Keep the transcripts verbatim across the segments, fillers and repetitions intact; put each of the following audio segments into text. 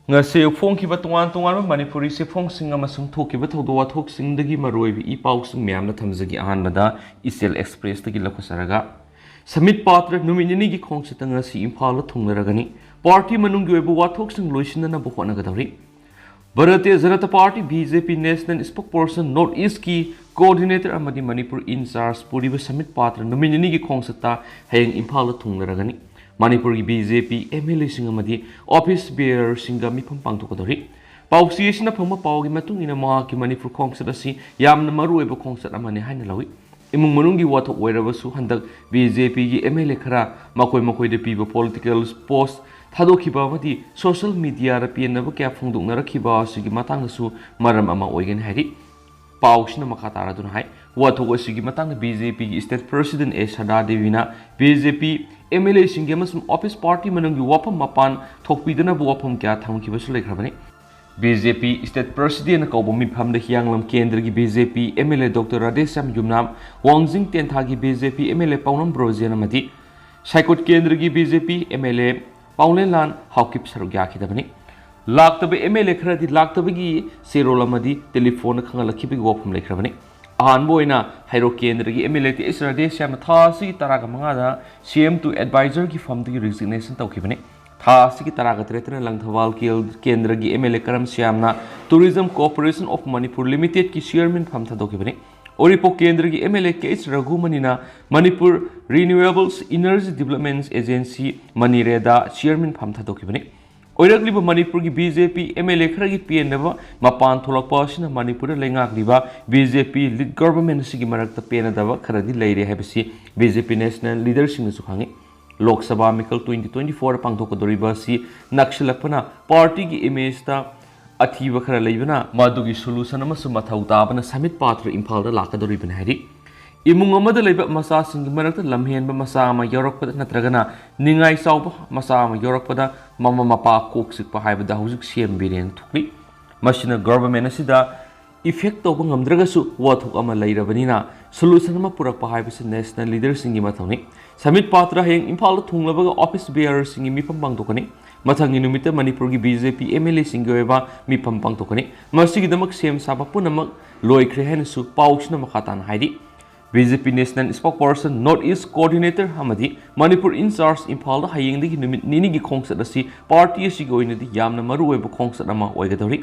ꯉꯁꯤ ꯐꯣꯡꯈꯤꯕ ꯇꯣꯉꯥꯟ ꯇꯣꯉꯥꯟꯕ ꯃꯅꯤꯄꯨꯔꯤ ꯆꯦꯐꯣꯡꯁꯤꯡ ꯑꯃꯁꯨꯡ ꯊꯣꯛꯈꯤꯕ ꯊꯧꯗꯣꯛ ꯋꯥꯊꯣꯛꯁꯤꯡꯗꯒꯤ ꯃꯔꯨꯑꯣꯏꯕ ꯏ ꯄꯥꯎꯁꯤꯡ ꯃꯌꯥꯝꯅ ꯊꯝꯖꯒꯦ꯫ ꯑꯍꯥꯟꯕꯗ ꯏꯆꯦꯜ ꯑꯦꯛꯁꯄ꯭ꯔꯦꯁꯇꯒꯤ ꯂꯧꯈꯠꯆꯔꯒ, ꯁꯃꯤꯠ ꯄꯥꯇ꯭ꯔ ꯅꯨꯃꯤꯠ ꯅꯤꯅꯤꯒꯤ ꯈꯣꯡꯆꯠꯇ ꯉꯁꯤ ꯏꯝꯐꯥꯜꯗ ꯊꯨꯡꯂꯔꯒꯅꯤ꯫ ꯄꯥꯔꯇꯤ ꯃꯅꯨꯡꯒꯤ ꯑꯣꯏꯕ ꯋꯥꯊꯣꯛꯁꯤꯡ ꯂꯣꯏꯁꯤꯟꯅꯅꯕ ꯍꯣꯠꯅꯒꯗꯧꯔꯤ꯫ Bharatiya Janata party, B J P, national ꯁ꯭ꯄꯣꯛꯄꯔꯁꯟ north ꯏꯁꯀꯤ ꯀꯣꯑꯣꯔꯗꯤꯅꯦꯇꯔ ꯑꯃꯗꯤ ꯃꯅꯤꯄꯨꯔ ꯏꯟꯆꯥꯔꯖ ꯄꯨꯔꯤꯕ ꯁꯃꯤꯠ ꯄꯥꯇ꯭ꯔ ꯅꯨꯃꯤꯠ ꯅꯤꯅꯤꯒꯤ ꯈꯣꯡꯆꯠꯇ ꯍꯌꯦꯡ ꯏꯝꯐꯥꯜꯗ ꯊꯨꯡꯂꯔꯒꯅꯤ꯫ ꯃꯅꯤꯄꯨꯔꯒꯤ B J P M L ꯑꯦꯁꯤꯡ ꯑꯃꯗꯤ ꯑꯣꯐꯤꯁ ꯕꯤꯌꯔꯔꯁꯤꯡꯒ ꯃꯤꯐꯝ ꯄꯥꯡꯊꯣꯛꯀꯗꯧꯔꯤ꯫ ꯄꯥꯎꯆꯦ ꯑꯁꯤꯅ ꯐꯪꯕ ꯄꯥꯎꯒꯤ ꯃꯇꯨꯡ ꯏꯟꯅ, ꯃꯍꯥꯛꯀꯤ ꯃꯅꯤꯄꯨꯔ ꯈꯣꯡꯆꯠ ꯑꯁꯤ ꯌꯥꯝꯅ ꯃꯔꯨꯑꯣꯏꯕ ꯈꯣꯡꯆꯠ ꯑꯃꯅꯤ ꯍꯥꯏꯅ ꯂꯧꯏ꯫ ꯏꯃꯨꯡ ꯃꯅꯨꯡꯒꯤ ꯋꯥꯊꯣꯛ ꯑꯣꯏꯔꯕꯁꯨ, ꯍꯟꯗꯛ ꯕꯤ ꯖꯦ ꯄꯤꯒꯤ ꯑꯦꯝ ꯑꯦꯜ ꯑꯦ ꯈꯔ ꯃꯈꯣꯏ ꯃꯈꯣꯏꯗ ꯄꯤꯕ ꯄꯣꯂꯤꯇꯤꯀꯦꯜ ꯄꯣꯁ ꯊꯥꯗꯣꯛꯈꯤꯕ ꯑꯃꯗꯤ ꯁꯣꯁꯤꯌꯦꯜ ꯃꯤꯗꯤꯌꯥꯗ ꯄꯦꯟꯅꯕ ꯀꯌꯥ ꯐꯣꯡꯗꯣꯛꯅꯔꯛꯈꯤꯕ ꯑꯁꯤꯒꯤ ꯃꯇꯥꯡꯗꯁꯨ ꯃꯔꯝ ꯑꯃ ꯑꯣꯏꯒꯅꯤ ꯍꯥꯏꯔꯤ꯫ ꯄꯥꯎꯁꯤꯅ ꯃꯈꯥ ꯇꯥꯔꯗꯨꯅ ꯍꯥꯏ, ꯋꯥꯊꯣꯛ ꯑꯁꯤꯒꯤ ꯃꯇꯥꯡꯗ ꯕꯤ ꯖꯦ ꯄꯤꯒꯤ ꯁ꯭ꯇꯦꯠ ꯄ꯭ꯔꯦꯁꯤꯗꯦꯟꯠ ꯑꯦ ꯁꯗꯥ ꯗꯦꯕꯤꯅ B J P M L ꯑꯦꯁꯤꯡꯒꯤ ꯑꯃꯁꯨꯡ ꯑꯣꯐꯤꯁ ꯄꯥꯔꯇꯤ ꯃꯅꯨꯡꯒꯤ ꯋꯥꯐꯝ ꯃꯄꯥꯟ ꯊꯣꯛꯄꯤꯗꯅꯕ ꯋꯥꯐꯝ ꯀꯌꯥ ꯊꯝꯈꯤꯕꯁꯨ ꯂꯩꯈ꯭ꯔꯕꯅꯤ꯫ ꯕꯤ ꯖꯦ ꯄꯤ ꯁ꯭ꯇꯦꯠ ꯄ꯭ꯔꯦꯁꯤꯗꯦꯟꯠꯅ ꯀꯧꯕ ꯃꯤꯐꯝꯗ ꯍꯤꯌꯥꯡꯂꯝ ꯀꯦꯟꯗ꯭ꯔꯒꯤ B J P M L A doctor Radheshyam Yumnam, Wangjing ꯇꯦꯟꯊꯥꯒꯤ B J P M L A Paonam Brojen ꯑꯃꯗꯤ ꯁꯥꯏꯀꯣꯠ ꯀꯦꯟꯗ꯭ꯔꯒꯤ B J P M L A Paolenlal Haokip ꯁꯔꯨꯛ ꯌꯥꯈꯤꯗꯕꯅꯤ꯫ ꯂꯥꯛꯇꯕ ꯑꯦꯝ ꯑꯦꯜ ꯑꯦ ꯈꯔꯗꯤ ꯂꯥꯛꯇꯕꯒꯤ ꯆꯦꯔꯣꯜ ꯑꯃꯗꯤ ꯇꯦꯂꯤꯐꯣꯟꯗ ꯈꯪꯍꯜꯂꯛꯈꯤꯕꯒꯤ ꯋꯥꯐꯝ ꯂꯩꯈ꯭ꯔꯕꯅꯤ꯫ ꯑꯍꯥꯟꯕ ꯑꯣꯏꯅ ꯍꯩꯔꯣꯛ ꯀꯦꯟꯗ꯭ꯔꯒꯤ ꯑꯦꯝ ꯑꯦꯜ ꯑꯦ ꯇꯦ ꯑꯦꯁ ꯔꯥꯙꯦꯁ꯭ꯌꯥꯝꯅ ꯊꯥ ꯑꯁꯤꯒꯤ ꯇꯔꯥꯒ ꯃꯉꯥꯗ ꯁꯤ ꯑꯦꯝ ꯇꯨ ꯑꯦꯗꯚꯥꯏꯖꯔꯒꯤ ꯐꯝꯗꯒꯤ ꯔꯤꯖꯤꯒꯅꯦꯁꯟ ꯇꯧꯈꯤꯕꯅꯤ꯫ ꯊꯥ ꯑꯁꯤꯒꯤ ꯇꯔꯥꯒ ꯇꯔꯦꯠꯇꯅ ꯂꯪꯊꯕꯥꯜ ꯀꯦꯜ-, ꯀꯦꯟꯗ꯭ꯔꯒꯤ ꯑꯦꯝ ꯑꯦꯜ ꯑꯦ ꯀꯔꯝ ꯁ꯭ꯌꯥꯝꯅ Tourism Corporation of Manipur Limited ꯀꯤ ꯆꯤꯌꯔꯃꯦꯟ ꯐꯝ ꯊꯥꯗꯣꯛꯈꯤꯕꯅꯤ꯫ ꯎꯔꯤꯄꯣꯛ ꯀꯦꯟꯗ꯭ꯔꯒꯤ M L A K H ꯔꯘꯨꯃꯅꯤꯅ Manipur renewable energy development agency, ꯃꯅꯤꯔꯦꯗꯥ ꯆꯤꯌꯔꯃꯦꯟ ꯐꯝ ꯊꯥꯗꯣꯛꯈꯤꯕꯅꯤ꯫ ꯑꯣꯏꯔꯛꯂꯤꯕ ꯃꯅꯤꯄꯨꯔꯒꯤ B J P M L A ꯈꯔꯒꯤ ꯄꯦꯟꯗꯕ ꯃꯄꯥꯟ ꯊꯣꯛꯂꯛꯄ ꯑꯁꯤꯅ ꯃꯅꯤꯄꯨꯔꯗ ꯂꯩꯉꯥꯛꯂꯤꯕ B J P led government ꯑꯁꯤꯒꯤ ꯃꯔꯛꯇ ꯄꯦꯟꯅꯗꯕ ꯈꯔꯗꯤ ꯂꯩꯔꯦ ꯍꯥꯏꯕꯁꯤ ꯕꯤ ꯖꯦ ꯄꯤ ꯅꯦꯁꯅꯦꯜ ꯂꯤꯗꯔꯁꯤꯡꯅꯁꯨ ꯈꯪꯏ꯫ ꯂꯣꯛ ꯁꯚꯥ ꯃꯤꯈꯜ ꯇ꯭ꯋꯦꯟꯇꯤ ꯇ꯭ꯋꯦꯟꯇꯤ ꯐꯣꯔꯗ ꯄꯥꯡꯊꯣꯛꯀꯗꯧꯔꯤꯕ ꯑꯁꯤ ꯅꯛꯁꯤꯜꯂꯛꯄꯅ ꯄꯥꯔꯇꯤꯒꯤ ꯏꯃꯦꯖꯇ ꯑꯊꯤꯕ ꯈꯔ ꯂꯩꯕꯅ, ꯃꯗꯨꯒꯤ ꯁꯣꯂꯨꯁꯟ ꯑꯃꯁꯨ ꯃꯊꯧ ꯇꯥꯕꯅ ꯁꯃꯤꯠ ꯄꯥꯇ꯭ꯔ ꯏꯝꯐꯥꯜꯗ ꯂꯥꯛꯀꯗꯧꯔꯤꯕꯅꯤ ꯍꯥꯏꯔꯤ꯫ ꯏꯃꯨꯡ ꯑꯃꯗ ꯂꯩꯕ ꯃꯆꯥꯁꯤꯡꯒꯤ ꯃꯔꯛꯇ ꯂꯝꯍꯦꯟꯕ ꯃꯆꯥ ꯑꯃ ꯌꯥꯎꯔꯛꯄꯗ ꯅꯠꯇ꯭ꯔꯒꯅ ꯅꯤꯡꯉꯥꯏ ꯆꯥꯎꯕ ꯃꯆꯥ ꯑꯃ ꯌꯥꯎꯔꯛꯄꯗ ꯃꯃꯥ ꯃꯄꯥ ꯀꯣꯛ ꯆꯤꯛꯄ ꯍꯥꯏꯕꯗ ꯍꯧꯖꯤꯛ ꯁꯤ ꯑꯦꯝ ꯕꯤꯔꯦꯟ ꯊꯣꯛꯂꯤ꯫ ꯃꯁꯤꯅ ꯒꯚꯔꯟꯃꯦꯟꯠ ꯑꯁꯤꯗ ꯏꯐꯦꯛ ꯇꯧꯕ ꯉꯝꯗ꯭ꯔꯒꯁꯨ ꯋꯥꯊꯣꯛ ꯑꯃ ꯂꯩꯔꯕꯅꯤꯅ ꯁꯣꯂꯨꯁꯟ ꯑꯃ ꯄꯨꯔꯛꯄ ꯍꯥꯏꯕꯁꯤ ꯅꯦꯁꯅꯦꯜ ꯂꯤꯗꯔꯁꯤꯡꯒꯤ ꯃꯊꯧꯅꯤ꯫ ꯁꯃꯤꯠ ꯄꯥꯇ꯭ꯔ ꯍꯌꯦꯡ ꯏꯝꯐꯥꯜꯗ ꯊꯨꯡꯂꯕꯒ ꯑꯣꯐꯤꯁ ꯕꯤꯌꯔꯔꯁꯤꯡꯒꯤ ꯃꯤꯐꯝ ꯄꯥꯡꯊꯣꯛꯀꯅꯤ꯫ ꯃꯊꯪꯒꯤ ꯅꯨꯃꯤꯠꯇ ꯃꯅꯤꯄꯨꯔꯒꯤ B J P M L ꯑꯦꯁꯤꯡꯒꯤ ꯑꯣꯏꯕ ꯃꯤꯐꯝ ꯄꯥꯡꯊꯣꯛꯀꯅꯤ꯫ ꯃꯁꯤꯒꯤꯗꯃꯛ ꯁꯦꯝ ꯁꯥꯕ ꯄꯨꯝꯅꯃꯛ ꯂꯣꯏꯈ꯭ꯔꯦ ꯍꯥꯏꯅꯁꯨ ꯄꯥꯎꯁꯤꯅ ꯃꯈꯥ ꯇꯥꯅ ꯍꯥꯏꯔꯤ꯫ ꯕꯤ ꯖꯦ ꯄꯤ National Spokesperson, North East Coordinator ꯑꯃꯗꯤ ꯃꯅꯤꯄꯨꯔ in charge ꯏꯝꯐꯥꯜꯗ ꯍꯌꯦꯡꯗꯒꯤ ꯅꯨꯃꯤꯠ ꯅꯤꯅꯤꯒꯤ ꯈꯣꯡꯆꯠ ꯑꯁꯤ ꯄꯥꯔꯇꯤ ꯑꯁꯤꯒꯤ ꯑꯣꯏꯅꯗꯤ ꯌꯥꯝꯅ ꯃꯔꯨꯑꯣꯏꯕ ꯈꯣꯡꯆꯠ ꯑꯃ ꯑꯣꯏꯒꯗꯧꯔꯤ꯫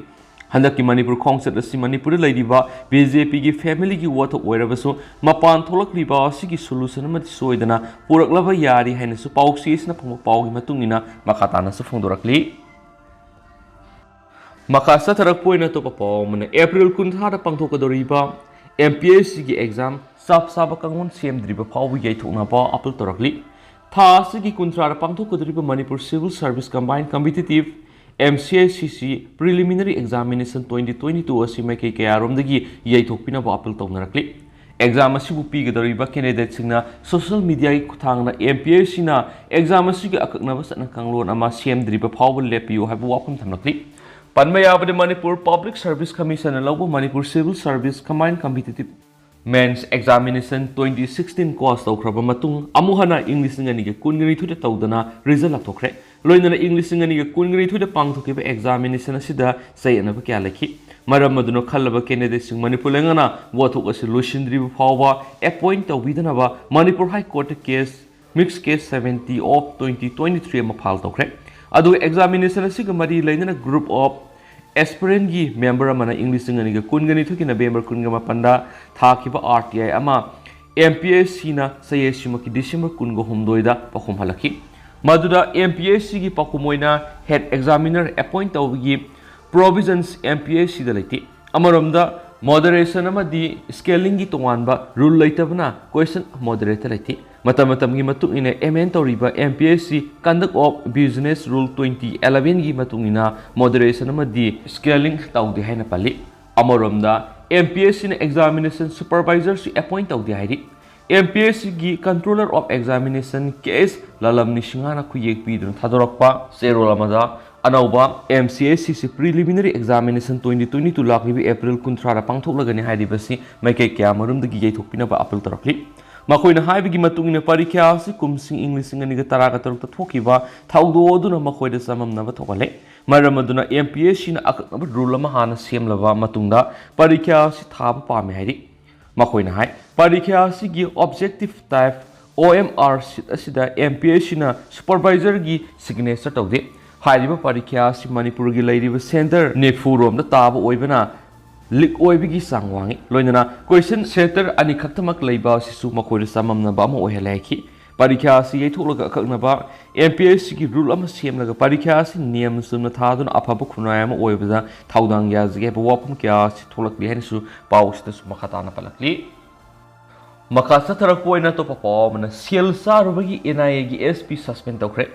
ꯍꯟꯗꯛꯀꯤ ꯃꯅꯤꯄꯨꯔ ꯈꯣꯡꯆꯠ ꯑꯁꯤ ꯃꯅꯤꯄꯨꯔꯗ ꯂꯩꯔꯤꯕ ꯕꯤ ꯖꯦ ꯄꯤꯒꯤ ꯐꯦꯃꯤꯂꯤꯒꯤ ꯋꯥꯊꯣꯛ ꯑꯣꯏꯔꯕꯁꯨ ꯃꯄꯥꯟ ꯊꯣꯛꯂꯛꯂꯤꯕ ꯑꯁꯤꯒꯤ ꯁꯣꯂꯨꯁꯟ ꯑꯃꯗꯤ ꯁꯣꯏꯗꯅ ꯄꯨꯔꯛꯂꯕ ꯌꯥꯔꯤ ꯍꯥꯏꯅꯁꯨ ꯄꯥꯎꯆꯦꯁꯤꯅ ꯐꯪꯕ ꯄꯥꯎꯒꯤ ꯃꯇꯨꯡ ꯏꯟꯅ ꯃꯈꯥ ꯇꯥꯅꯁꯨ ꯐꯣꯡꯗꯣꯔꯛꯂꯤ꯫ ꯃꯈꯥ ꯆꯠꯊꯔꯛꯄ ꯑꯣꯏꯅ ꯑꯇꯣꯞꯄ ꯄꯥꯎ ꯑꯃꯅ, ꯑꯦꯄ꯭ꯔꯤꯜ ꯀꯨꯟꯊ꯭ꯔꯥꯗ ꯄꯥꯡꯊꯣꯛꯀꯗꯧꯔꯤꯕ ꯑꯦꯝ ꯄꯤ ꯑꯦꯁ ꯁꯤꯒꯤ ꯑꯦꯛꯖꯥꯝ ꯆꯞ ꯆꯥꯕ ꯀꯥꯡꯂꯣꯟ ꯁꯦꯝꯗ꯭ꯔꯤꯕ ꯐꯥꯎꯕ ꯌꯩꯊꯣꯛꯅꯕ ꯑꯥꯄꯤꯜ ꯇꯧꯔꯛꯂꯤ꯫ ꯊꯥ ꯑꯁꯤꯒꯤ ꯀꯨꯟꯊ꯭ꯔꯥꯗ ꯄꯥꯡꯊꯣꯛꯀꯗꯧꯔꯤꯕ Manipur Civil Service Combined Competitive, M C S C C, Preliminary Examination twenty twenty-two ꯑꯁꯤ ꯃꯥꯏꯀꯩ ꯀꯌꯥꯔꯣꯝꯗꯒꯤ ꯌꯩꯊꯣꯛꯄꯤꯅꯕ ꯑꯥꯄꯤꯜ ꯇꯧꯅꯔꯛꯂꯤ꯫ ꯑꯦꯛꯖꯥꯝ ꯑꯁꯤꯕꯨ ꯄꯤꯒꯗꯧꯔꯤꯕ ꯀꯦꯟꯗꯤꯗꯦꯠꯁꯤꯡꯅ ꯁꯣꯁꯤꯌꯦꯜ ꯃꯤꯗꯤꯌꯥꯒꯤ ꯈꯨꯠꯊꯥꯡꯗ ꯑꯦꯝ ꯄꯤ ꯑꯦꯁ ꯁꯤꯅ ꯑꯦꯛꯖꯥꯝ ꯑꯁꯤꯒꯤ ꯑꯀꯛꯅꯕ ꯆꯠꯅ ꯀꯥꯡꯂꯣꯟ ꯑꯃ ꯁꯦꯝꯗ꯭ꯔꯤꯕ ꯐꯥꯎꯕ ꯂꯦꯞꯄꯤꯌꯨ ꯍꯥꯏꯕ ꯋꯥꯐꯝ ꯊꯝꯂꯛꯂꯤ꯫ ꯄꯟꯕ ꯌꯥꯕꯗꯤ, ꯃꯅꯤꯄꯨꯔ Public Service Commissionꯅ ꯂꯧꯕ Manipur Civil Service Combined Competitive Mains Examination twenty sixteen close ꯇꯧꯈ꯭ꯔꯕ ꯃꯇꯨꯡ ꯑꯃꯨꯛ ꯍꯟꯅ ꯏꯪ ꯂꯤꯁꯤꯡ ꯑꯅꯤꯒ ꯀꯨꯟꯒ ꯅꯤꯊꯣꯏꯗ ꯇꯧꯗꯅ ꯔꯤꯖꯜ ꯂꯥꯎꯊꯣꯛꯈ꯭ꯔꯦ꯫ ꯂꯣꯏꯅꯅ ꯏꯪ ꯂꯤꯁꯤꯡ ꯑꯅꯤꯒ ꯀꯨꯟꯒ ꯅꯤꯊꯣꯏꯗ ꯄꯥꯡꯊꯣꯛꯈꯤꯕ ꯑꯦꯛꯖꯥꯃꯤꯅꯦꯁꯟ ꯑꯁꯤꯗ ꯆꯌꯦꯠꯅꯕ ꯀꯌꯥ ꯂꯩꯈꯤ꯫ ꯃꯔꯝ ꯑꯗꯨꯅ ꯈꯜꯂꯕ ꯀꯦꯟꯗꯤꯗꯦꯠꯁꯤꯡ ꯃꯅꯤꯄꯨꯔ ꯂꯩꯉꯥꯛꯅ ꯋꯥꯊꯣꯛ ꯑꯁꯤ ꯂꯣꯏꯁꯤꯟꯗ꯭ꯔꯤꯕ ꯐꯥꯎꯕ ꯑꯦꯄꯣꯏꯟꯠ ꯇꯧꯕꯤꯗꯅꯕ ꯃꯅꯤꯄꯨꯔ ꯍꯥꯏ ꯀꯣꯔꯠꯇ case, Mixed Case seventy of twenty twenty-three ꯑꯃ ꯐꯥꯏꯜ ꯇꯧꯈ꯭ꯔꯦ꯫ ꯑꯗꯨꯒ ꯑꯦꯛꯖꯥꯃꯤꯅꯦꯁꯟ ꯑꯁꯤꯒ ꯃꯔꯤ ꯂꯩꯅꯅ group of aspirantꯒꯤ ꯃꯦꯝꯕꯔ ꯑꯃꯅ ꯏꯪ ꯂꯤꯁꯤꯡ ꯑꯅꯤꯒ ꯀꯨꯟꯒ ꯅꯤꯊꯣꯏꯒꯤ ꯅꯕꯦꯝꯕꯔ ꯀꯨꯟꯒ ꯃꯥꯄꯟꯗ ꯊꯥꯈꯤꯕ ꯑꯥꯔ ꯇꯤ ꯑꯥꯏ ꯑꯃ ꯑꯦꯝ ꯄꯤ ꯑꯦꯁ ꯁꯤꯅ ꯆꯌꯦꯠꯁꯤꯃꯛꯀꯤ ꯗꯤꯁꯦꯝꯕꯔ ꯀꯨꯟꯒ ꯍꯨꯝꯗꯣꯏꯗ ꯄꯥꯎꯈꯨꯝ ꯍꯜꯂꯛꯈꯤ꯫ ꯃꯗꯨꯗ ꯑꯦꯝ ꯄꯤ ꯑꯦꯁ ꯁꯤꯒꯤ ꯄꯥꯎꯈꯨꯝ ꯑꯣꯏꯅ ꯍꯦꯗ ꯑꯦꯛꯖꯥꯃꯤꯅꯔ ꯑꯦꯄꯣꯏꯟꯠ ꯇꯧꯕꯒꯤ ꯄ꯭ꯔꯣꯚꯤꯖꯟꯁ ꯑꯦꯝ ꯄꯤ ꯑꯦꯁ ꯁꯤꯗ ꯂꯩꯇꯦ꯫ ꯑꯃꯔꯣꯝꯗ, ꯃꯣꯗꯔꯦꯁꯟ ꯑꯃꯗꯤ ꯁ꯭ꯀꯦꯂꯤꯡꯒꯤ ꯇꯣꯉꯥꯟꯕ ꯔꯨꯜ ꯂꯩꯇꯕꯅ ꯀꯣꯏꯁꯟ ꯃꯣꯗꯔꯦꯠꯇ ꯂꯩꯇꯦ꯫ ꯃꯇꯝ ꯃꯇꯝꯒꯤ ꯃꯇꯨꯡ ꯏꯟꯅ ꯑꯦꯃꯦꯟ ꯇꯧꯔꯤꯕ M P S C Conduct of Business Rule twenty elevenꯒꯤ ꯃꯇꯨꯡ ꯏꯟꯅ ꯃꯣꯗꯔꯦꯁꯟ ꯑꯃꯗꯤ ꯁ꯭ꯀꯦꯂꯤꯡ ꯇꯧꯗꯦ ꯍꯥꯏꯅ ꯄꯜꯂꯤ꯫ ꯑꯃꯔꯣꯝꯗ, ꯑꯦꯝ ꯄꯤ ꯑꯦꯁ ꯁꯤꯅ ꯑꯦꯛꯖꯥꯃꯤꯅꯦꯁꯟ ꯁꯨꯄꯔꯚꯥꯏꯖꯔꯁꯨ ꯑꯦꯄꯣꯏꯟꯠ ꯇꯧꯗꯦ ꯍꯥꯏꯔꯤ꯫ ꯑꯦꯝ ꯄꯤ ꯑꯦꯁ ꯁꯤꯒꯤ Controller of Examination ꯀꯦ ꯑꯦꯁ ꯂꯥꯂꯝꯅꯤ ꯁꯤꯡꯍꯅ ꯈꯨꯌꯦꯛ ꯄꯤꯗꯨꯅ ꯊꯥꯗꯣꯔꯛꯄ ꯆꯦꯔꯣꯜ ꯑꯃꯗ, ꯑꯅꯧꯕ ꯑꯦꯝ ꯁꯤ ꯑꯦꯁ ꯁꯤ ꯁꯤ Preliminary Examination twenty twenty-two ꯂꯥꯛꯂꯤꯕ ꯑꯦꯄ꯭ꯔꯤꯜ ꯀꯨꯟꯊ꯭ꯔꯥꯗ ꯄꯥꯡꯊꯣꯛꯂꯒꯅꯤ ꯍꯥꯏꯔꯤꯕꯁꯤ ꯃꯥꯏꯀꯩ ꯀꯌꯥꯃꯔꯨꯝꯗꯒꯤ ꯌꯩꯊꯣꯛꯄꯤꯅꯕ ꯑꯥꯄꯤꯜ ꯇꯧꯔꯛꯂꯤ꯫ ꯃꯈꯣꯏꯅ ꯍꯥꯏꯕꯒꯤ ꯃꯇꯨꯡ ꯏꯟꯅ ꯄꯔꯤꯈ꯭ꯌꯥ ꯑꯁꯤ ꯀꯨꯝꯁꯤꯡ ꯏꯪ ꯂꯤꯁꯤꯡ ꯑꯅꯤꯒ ꯇꯔꯥꯒ ꯇꯔꯨꯛꯇ ꯊꯣꯛꯈꯤꯕ ꯊꯧꯗꯣꯛ ꯑꯗꯨꯅ ꯃꯈꯣꯏꯗ ꯆꯃꯝꯅꯕ ꯊꯣꯛꯍꯜꯂꯦ꯫ ꯃꯔꯝ ꯑꯗꯨꯅ M P S Cꯅ ꯑꯀꯛꯅꯕ rule ꯑꯃ ꯍꯥꯟꯅ ꯁꯦꯝꯂꯕ ꯃꯇꯨꯡꯗ ꯄꯔꯤꯈ꯭ꯌꯥ ꯑꯁꯤ ꯊꯥꯕ ꯄꯥꯝꯃꯤ ꯍꯥꯏꯔꯤ꯫ ꯃꯈꯣꯏꯅ ꯍꯥꯏ, ꯄꯔꯤꯈ꯭ꯌꯥ ꯑꯁꯤꯒꯤ objective type O M R sheet ꯑꯁꯤꯗ M P S Cꯅ supervisorꯒꯤ signature ꯇꯧꯗꯦ꯫ ꯍꯥꯏꯔꯤꯕ ꯄꯔꯤꯈ꯭ꯌꯥ ꯑꯁꯤ ꯃꯅꯤꯄꯨꯔꯒꯤ ꯂꯩꯔꯤꯕ center ꯅꯤꯐꯨ ꯔꯣꯝꯗ ꯇꯥꯕ ꯑꯣꯏꯕꯅ leak ꯑꯣꯏꯕꯒꯤ ꯆꯥꯡ ꯋꯥꯡꯏ꯫ ꯂꯣꯏꯅꯅ question center ꯑꯅꯤꯈꯛꯇꯃꯛ ꯂꯩꯕ ꯑꯁꯤꯁꯨ ꯃꯈꯣꯏꯗ ꯆꯃꯝꯅꯕ ꯑꯃ ꯑꯣꯏꯍꯜꯂꯦ ꯍꯥꯏꯈꯤ꯫ ꯄꯔꯤꯈ꯭ꯌꯥ ꯑꯁꯤ ꯌꯩꯊꯣꯛꯂꯒ ꯑꯀꯛꯅꯕ M P S Cꯒꯤ rule ꯑꯃ ꯁꯦꯝꯂꯒ ꯄꯔꯤꯈ꯭ꯌꯥ ꯑꯁꯤ ꯅꯤꯌꯝ ꯆꯨꯝꯅ ꯊꯥꯗꯨꯅ ꯑꯐꯕ ꯈꯨꯟꯅꯥꯏ ꯑꯃ ꯑꯣꯏꯕꯗ ꯊꯧꯗꯥꯡ ꯌꯥꯖꯒꯦ ꯍꯥꯏꯕ ꯋꯥꯐꯝ ꯀꯌꯥ ꯑꯁꯤ ꯊꯣꯛꯂꯛꯂꯤ ꯍꯥꯏꯅꯁꯨ ꯄꯥꯎ ꯑꯁꯤꯗꯁꯨ ꯃꯈꯥ ꯇꯥꯅ ꯄꯜꯂꯛꯂꯤ꯫ ꯃꯈꯥ ꯆꯠꯊꯔꯛꯄ ꯑꯣꯏꯅ ꯑꯇꯣꯞꯄ ꯄꯥꯎ ꯑꯃꯅ, ꯁꯦꯜ ꯆꯥꯔꯨꯕꯒꯤ N I Aꯒꯤ S P suspend ꯇꯧꯈ꯭ꯔꯦ꯫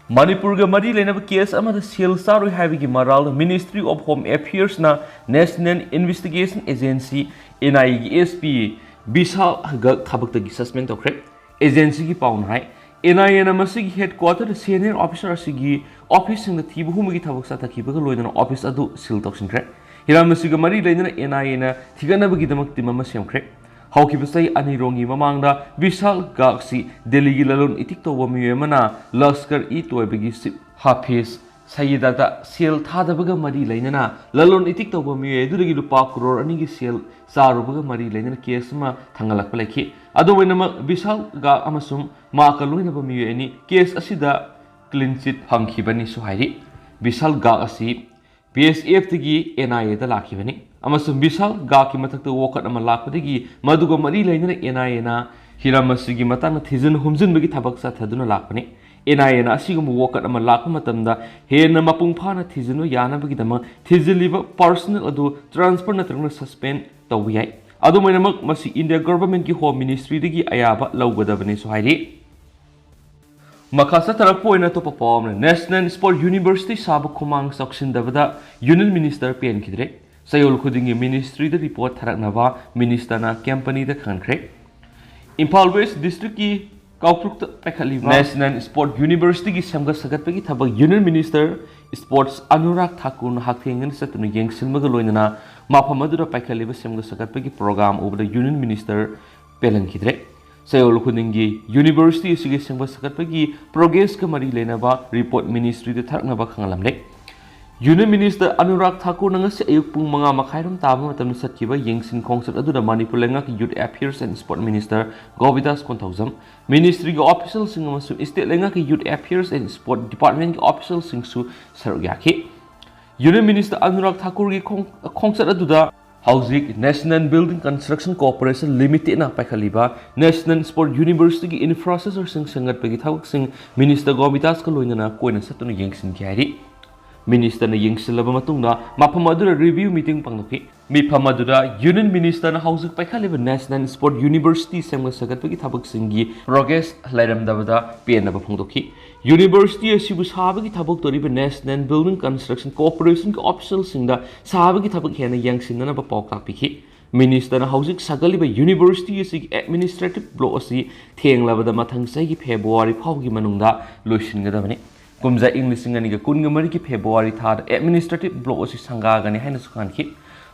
ꯃꯅꯤꯄꯨꯔꯒ ꯃꯔꯤ ꯂꯩꯅꯕ case ꯑꯃꯗ ꯁꯦꯜ ꯆꯥꯔꯨꯏ ꯍꯥꯏꯕꯒꯤ ꯃꯔꯥꯜꯗ Ministry of Home Affairsꯅ National Investigation Agency, N I Aꯒꯤ S P ꯕꯤꯁꯥꯜ ꯒꯔꯒ ꯊꯕꯛꯇꯒꯤ suspend ꯇꯧꯈ꯭ꯔꯦ꯫ Agencyꯒꯤ ꯄꯥꯎꯅ ꯍꯥꯏ, N I Aꯅ ꯃꯁꯤꯒꯤ headquarterꯗ senior officer ꯑꯁꯤꯒꯤ officeꯁꯤꯡꯗ ꯊꯤꯕ ꯍꯨꯝꯕꯒꯤ ꯊꯕꯛ ꯆꯠꯊꯈꯤꯕꯒ ꯂꯣꯏꯅꯅ office ꯑꯗꯨ seal ꯇꯧꯁꯤꯟꯈ꯭ꯔꯦ꯫ ꯍꯤꯔꯝ ꯑꯁꯤꯒ ꯃꯔꯤ ꯂꯩꯅꯅ N I Aꯅ ꯊꯤꯒꯠꯅꯕꯒꯤꯗꯃꯛ team ꯑꯃ ꯁꯦꯝꯈ꯭ꯔꯦ꯫ ꯍꯧꯈꯤꯕ ꯆꯍꯤ ꯑꯅꯤꯔꯣꯝꯒꯤ ꯃꯃꯥꯡꯗ ꯕꯤꯁꯥꯜ ꯒꯔꯒ ꯑꯁꯤ ꯗꯦꯜꯂꯤꯒꯤ ꯂꯂꯣꯟ ꯏꯇꯤꯛ ꯇꯧꯕ ꯃꯤꯑꯣꯏ ꯑꯃꯅ ꯂꯁꯀꯔ ꯏ ꯇꯣꯏꯕꯒꯤ chief ꯍꯥꯐꯤꯖ ꯁꯌꯤꯗꯥꯗ ꯁꯦꯜ ꯊꯥꯗꯕꯒ ꯃꯔꯤ ꯂꯩꯅꯅ ꯂꯂꯣꯟ ꯏꯇꯤꯛ ꯇꯧꯕ ꯃꯤꯑꯣꯏ ꯑꯗꯨꯗꯒꯤ ꯂꯨꯄꯥ ꯀ꯭ꯔꯣꯔ ꯑꯅꯤꯒꯤ ꯁꯦꯜ ꯆꯥꯔꯨꯕꯒ ꯃꯔꯤ ꯂꯩꯅꯅ case ꯑꯃ ꯊꯥꯡꯒꯠꯂꯛꯄ ꯂꯩꯈꯤ꯫ ꯑꯗꯨꯝ ꯑꯣꯏꯅꯃꯛ, ꯕꯤꯁꯥꯜ ꯒꯔꯒ ꯑꯃꯁꯨꯡ ꯃꯍꯥꯛꯀ ꯂꯣꯏꯅꯕ ꯃꯤꯑꯣꯏ ꯑꯅꯤ case ꯑꯁꯤꯗ clean chit ꯐꯪꯈꯤꯕꯅꯤꯁꯨ ꯍꯥꯏꯔꯤ꯫ ꯕꯤꯁꯥꯜ ꯒꯔꯒ ꯑꯁꯤ B S Fꯇꯒꯤ N I Aꯗ ꯂꯥꯛꯈꯤꯕꯅꯤ ꯑꯃꯁꯨꯡ ꯕꯤꯁꯥꯜ ꯒꯔꯒꯀꯤ ꯃꯊꯛꯇ ꯋꯥꯀꯠ ꯑꯃ ꯂꯥꯛꯄꯗꯒꯤ ꯃꯗꯨꯒ ꯃꯔꯤ ꯂꯩꯅꯅ N I Aꯅ ꯍꯤꯔꯝ ꯑꯁꯤꯒꯤ ꯃꯇꯥꯡꯗ ꯊꯤꯖꯤꯟ ꯍꯨꯝꯖꯤꯟꯕꯒꯤ ꯊꯕꯛ ꯆꯠꯊꯗꯨꯅ ꯂꯥꯛꯄꯅꯤ꯫ N I Aꯅ ꯑꯁꯤꯒꯨꯝꯕ ꯋꯥꯀꯠ ꯑꯃ ꯂꯥꯛꯄ ꯃꯇꯝꯗ ꯍꯦꯟꯅ ꯃꯄꯨꯡ ꯐꯥꯅ ꯊꯤꯖꯤꯟꯕ ꯌꯥꯅꯕꯒꯤꯗꯃꯛ ꯊꯤꯖꯤꯜꯂꯤꯕ personnel ꯑꯗꯨ transfer ꯅꯠꯇ꯭ꯔꯒꯅ suspend ꯇꯧꯕ ꯌꯥꯏ꯫ ꯑꯗꯨꯝ ꯑꯣꯏꯅꯃꯛ, ꯃꯁꯤ India Governmentꯀꯤ Home Ministryꯗꯒꯤ ꯑꯌꯥꯕ ꯂꯧꯒꯗꯕꯅꯤꯁꯨ ꯍꯥꯏꯔꯤ꯫ ꯃꯈꯥ ꯆꯠꯊꯔꯛꯄ ꯑꯣꯏꯅ ꯑꯇꯣꯞꯄ ꯄꯥꯎ ꯑꯃꯅ, National Sport University ꯁꯥꯕ ꯈꯨꯃꯥꯡ ꯆꯥꯎꯁꯤꯟꯗꯕꯗ Union Minister ꯄꯦꯟꯈꯤꯗ꯭ꯔꯦ꯫ ꯆꯌꯣꯜ ꯈꯨꯗꯤꯡꯒꯤ ministryꯗ report ꯊꯥꯔꯛꯅꯕ ministerꯅ companyꯗ ꯈꯪꯍꯟꯈ꯭ꯔꯦ꯫ Imphal West Districtꯀꯤ ꯀꯥꯎꯇ꯭ꯔꯨꯛꯇ ꯄꯥꯏꯈꯠꯂꯤꯕ National Sport Universityꯒꯤ ꯁꯦꯝꯒꯠ ꯁꯥꯒꯠꯄꯒꯤ ꯊꯕꯛ Union Minister Sports ꯑꯅꯨꯔꯥꯒ ꯊꯥꯀꯨꯔꯅ ꯍꯛꯊꯦꯡꯅꯅ ꯆꯠꯇꯨꯅ ꯌꯦꯡꯁꯤꯟꯕꯒ ꯂꯣꯏꯅꯅ ꯃꯐꯝ ꯑꯗꯨꯗ ꯄꯥꯏꯈꯠꯂꯤꯕ ꯁꯦꯝꯒꯠ ꯁꯥꯒꯠꯄꯒꯤ program ꯎꯕꯗ Union Minister ꯄꯦꯜꯍꯟꯈꯤꯗ꯭ꯔꯦ꯫ ꯆꯌꯣꯜ ꯈꯨꯗꯤꯡꯒꯤ ꯌꯨꯅꯤꯚꯔꯁꯤꯇꯤ ꯑꯁꯤꯒꯤ ꯁꯦꯝꯒꯠ ꯁꯥꯒꯠꯄꯒꯤ ꯄ꯭ꯔꯣꯒ꯭ꯔꯦꯁꯀ ꯃꯔꯤ ꯂꯩꯅꯕ ꯔꯤꯄꯣꯔꯠ ꯃꯤꯅꯤꯁꯇ꯭ꯔꯤꯗ ꯊꯥꯔꯛꯅꯕ ꯈꯪꯍꯜꯂꯝꯂꯦ꯫ ꯌꯨꯅꯤꯌꯟ ꯃꯤꯅꯤꯁꯇꯔ ꯑꯅꯨꯔꯥꯒ ꯊꯥꯀꯨꯔꯅ ꯉꯁꯤ ꯑꯌꯨꯛ ꯄꯨꯡ ꯃꯉꯥ ꯃꯈꯥꯏꯔꯣꯝ ꯇꯥꯕ ꯃꯇꯝꯗ ꯆꯠꯈꯤꯕ ꯌꯦꯡꯁꯤꯟ ꯈꯣꯡꯆꯠ ꯑꯗꯨꯗ ꯃꯅꯤꯄꯨꯔ ꯂꯩꯉꯥꯛꯀꯤ ꯌꯨꯠ affairs and sport minister ꯒꯣꯕꯤꯗꯥꯁ Konthoujam, ꯃꯤꯅꯤꯁꯇ꯭ꯔꯤꯒꯤ ꯑꯣꯐꯤꯁꯤꯌꯦꯜꯁꯤꯡ ꯑꯃꯁꯨꯡ ꯁ꯭ꯇꯦꯠ ꯂꯩꯉꯥꯛꯀꯤ ꯌꯨꯠ ꯑꯦꯐꯤꯌꯔꯁ ꯑꯦꯟ ꯁ꯭ꯄꯣꯔꯠ ꯗꯤꯄꯥꯔꯠꯃꯦꯟꯒꯤ ꯑꯣꯐꯤꯁꯤꯌꯦꯜꯁꯤꯡꯁꯨ ꯁꯔꯨꯛ ꯌꯥꯈꯤ꯫ ꯌꯨꯅꯤꯌꯟ ꯃꯤꯅꯤꯁꯇꯔ ꯑꯅꯨꯔꯥꯒ ꯊꯥꯀꯨꯔꯒꯤ ꯈꯣꯡ-, ꯈꯣꯡꯆꯠ ꯑꯗꯨꯗ ꯍꯧꯖꯤꯛ ꯅꯦꯁꯅꯦꯜ ꯕꯤꯜꯗꯤꯡ ꯀꯟꯁꯇ꯭ꯔꯛꯁꯟ ꯀꯣꯔꯄꯣꯔꯦꯁꯟ ꯂꯤꯃꯤꯇꯦꯗꯅ ꯄꯥꯏꯈꯠꯂꯤꯕ ꯅꯦꯁꯅꯦꯜ ꯁ꯭ꯄꯣꯔꯠ ꯌꯨꯅꯤꯚꯔꯁꯤꯇꯤꯒꯤ ꯏꯟꯐ꯭ꯔꯥꯁ꯭ꯇ꯭ꯔꯛꯆꯔꯁꯤꯡ ꯁꯦꯝꯒꯠꯄꯒꯤ ꯊꯕꯛꯁꯤꯡ ꯃꯤꯅꯤꯁꯇꯔ ꯒꯣꯕꯤꯗꯥꯁꯀ ꯂꯣꯏꯅꯅ ꯀꯣꯏꯅ ꯆꯠꯇꯨꯅ ꯌꯦꯡꯁꯤꯟꯈꯤ ꯍꯥꯏꯔꯤ꯫ ꯃꯤꯅꯤꯁꯇꯔꯅ ꯌꯦꯡꯁꯤꯜꯂꯕ ꯃꯇꯨꯡꯗ ꯃꯐꯝ ꯑꯗꯨꯗ ꯔꯤꯚ꯭ꯌꯨ ꯃꯤꯇꯤꯡ ꯄꯥꯡꯊꯣꯛꯈꯤ꯫ ꯃꯤꯐꯝ ꯑꯗꯨꯗ ꯌꯨꯅꯤꯌꯟ ꯃꯤꯅꯤꯁꯇꯔꯅ ꯍꯧꯖꯤꯛ ꯄꯥꯏꯈꯠꯂꯤꯕ ꯅꯦꯁꯅꯦꯜ ꯁ꯭ꯄꯣꯔꯠ ꯌꯨꯅꯤꯚꯔꯁꯤꯇꯤ ꯁꯦꯝꯒꯠ ꯁꯥꯒꯠꯄꯒꯤ ꯊꯕꯛꯁꯤꯡꯒꯤ ꯄ꯭ꯔꯣꯒ꯭ꯔꯦꯁ ꯂꯩꯔꯝꯗꯕꯗ ꯄꯦꯟꯗꯕ ꯐꯣꯡꯗꯣꯛꯈꯤ꯫ ꯌꯨꯅꯤꯚꯔꯁꯤꯇꯤ ꯑꯁꯤꯕꯨ ꯁꯥꯕꯒꯤ ꯊꯕꯛ ꯇꯧꯔꯤꯕ ꯅꯦꯁꯅꯦꯜ ꯕꯤꯜꯗꯤꯡ ꯀꯟꯁꯇ꯭ꯔꯛꯁꯟ ꯀꯣꯔꯄꯣꯔꯦꯁꯟꯒꯤ ꯑꯣꯐꯤꯁꯤꯌꯦꯜꯁꯤꯡꯗ ꯁꯥꯕꯒꯤ ꯊꯕꯛ ꯍꯦꯟꯅ ꯌꯦꯡꯁꯤꯟꯅꯅꯕ ꯄꯥꯎꯇꯥꯛ ꯄꯤꯈꯤ꯫ ꯃꯤꯅꯤꯁꯇꯔꯅ ꯍꯧꯖꯤꯛ ꯁꯥꯒꯠꯂꯤꯕ ꯌꯨꯅꯤꯚꯔꯁꯤꯇꯤ ꯑꯁꯤꯒꯤ ꯑꯦꯗꯃꯤꯅꯤꯁꯇ꯭ꯔꯦꯇꯤꯚ ꯕ꯭ꯂꯣꯛ ꯑꯁꯤ ꯊꯦꯡꯂꯕꯗ ꯃꯊꯪ ꯆꯍꯤꯒꯤ ꯐꯦꯕ꯭ꯔꯨꯋꯥꯔꯤ ꯐꯥꯎꯒꯤ ꯃꯅꯨꯡꯗ ꯂꯣꯏꯁꯤꯟꯒꯗꯕꯅꯤ꯫ ꯀꯨꯝꯖꯥ ꯏꯪ ꯂꯤꯁꯤꯡ ꯑꯅꯤꯒ ꯀꯨꯟꯒ ꯃꯔꯤꯒꯤ ꯐꯦꯕ꯭ꯔꯨꯋꯥꯔꯤ ꯊꯥꯗ ꯑꯦꯗꯃꯤꯅꯤꯁꯇ꯭ꯔꯦꯇꯤꯚ ꯕ꯭ꯂꯣꯛ ꯑꯁꯤ ꯁꯪꯒꯥꯒꯅꯤ ꯍꯥꯏꯅꯁꯨ ꯈꯪꯍꯟꯈꯤ꯫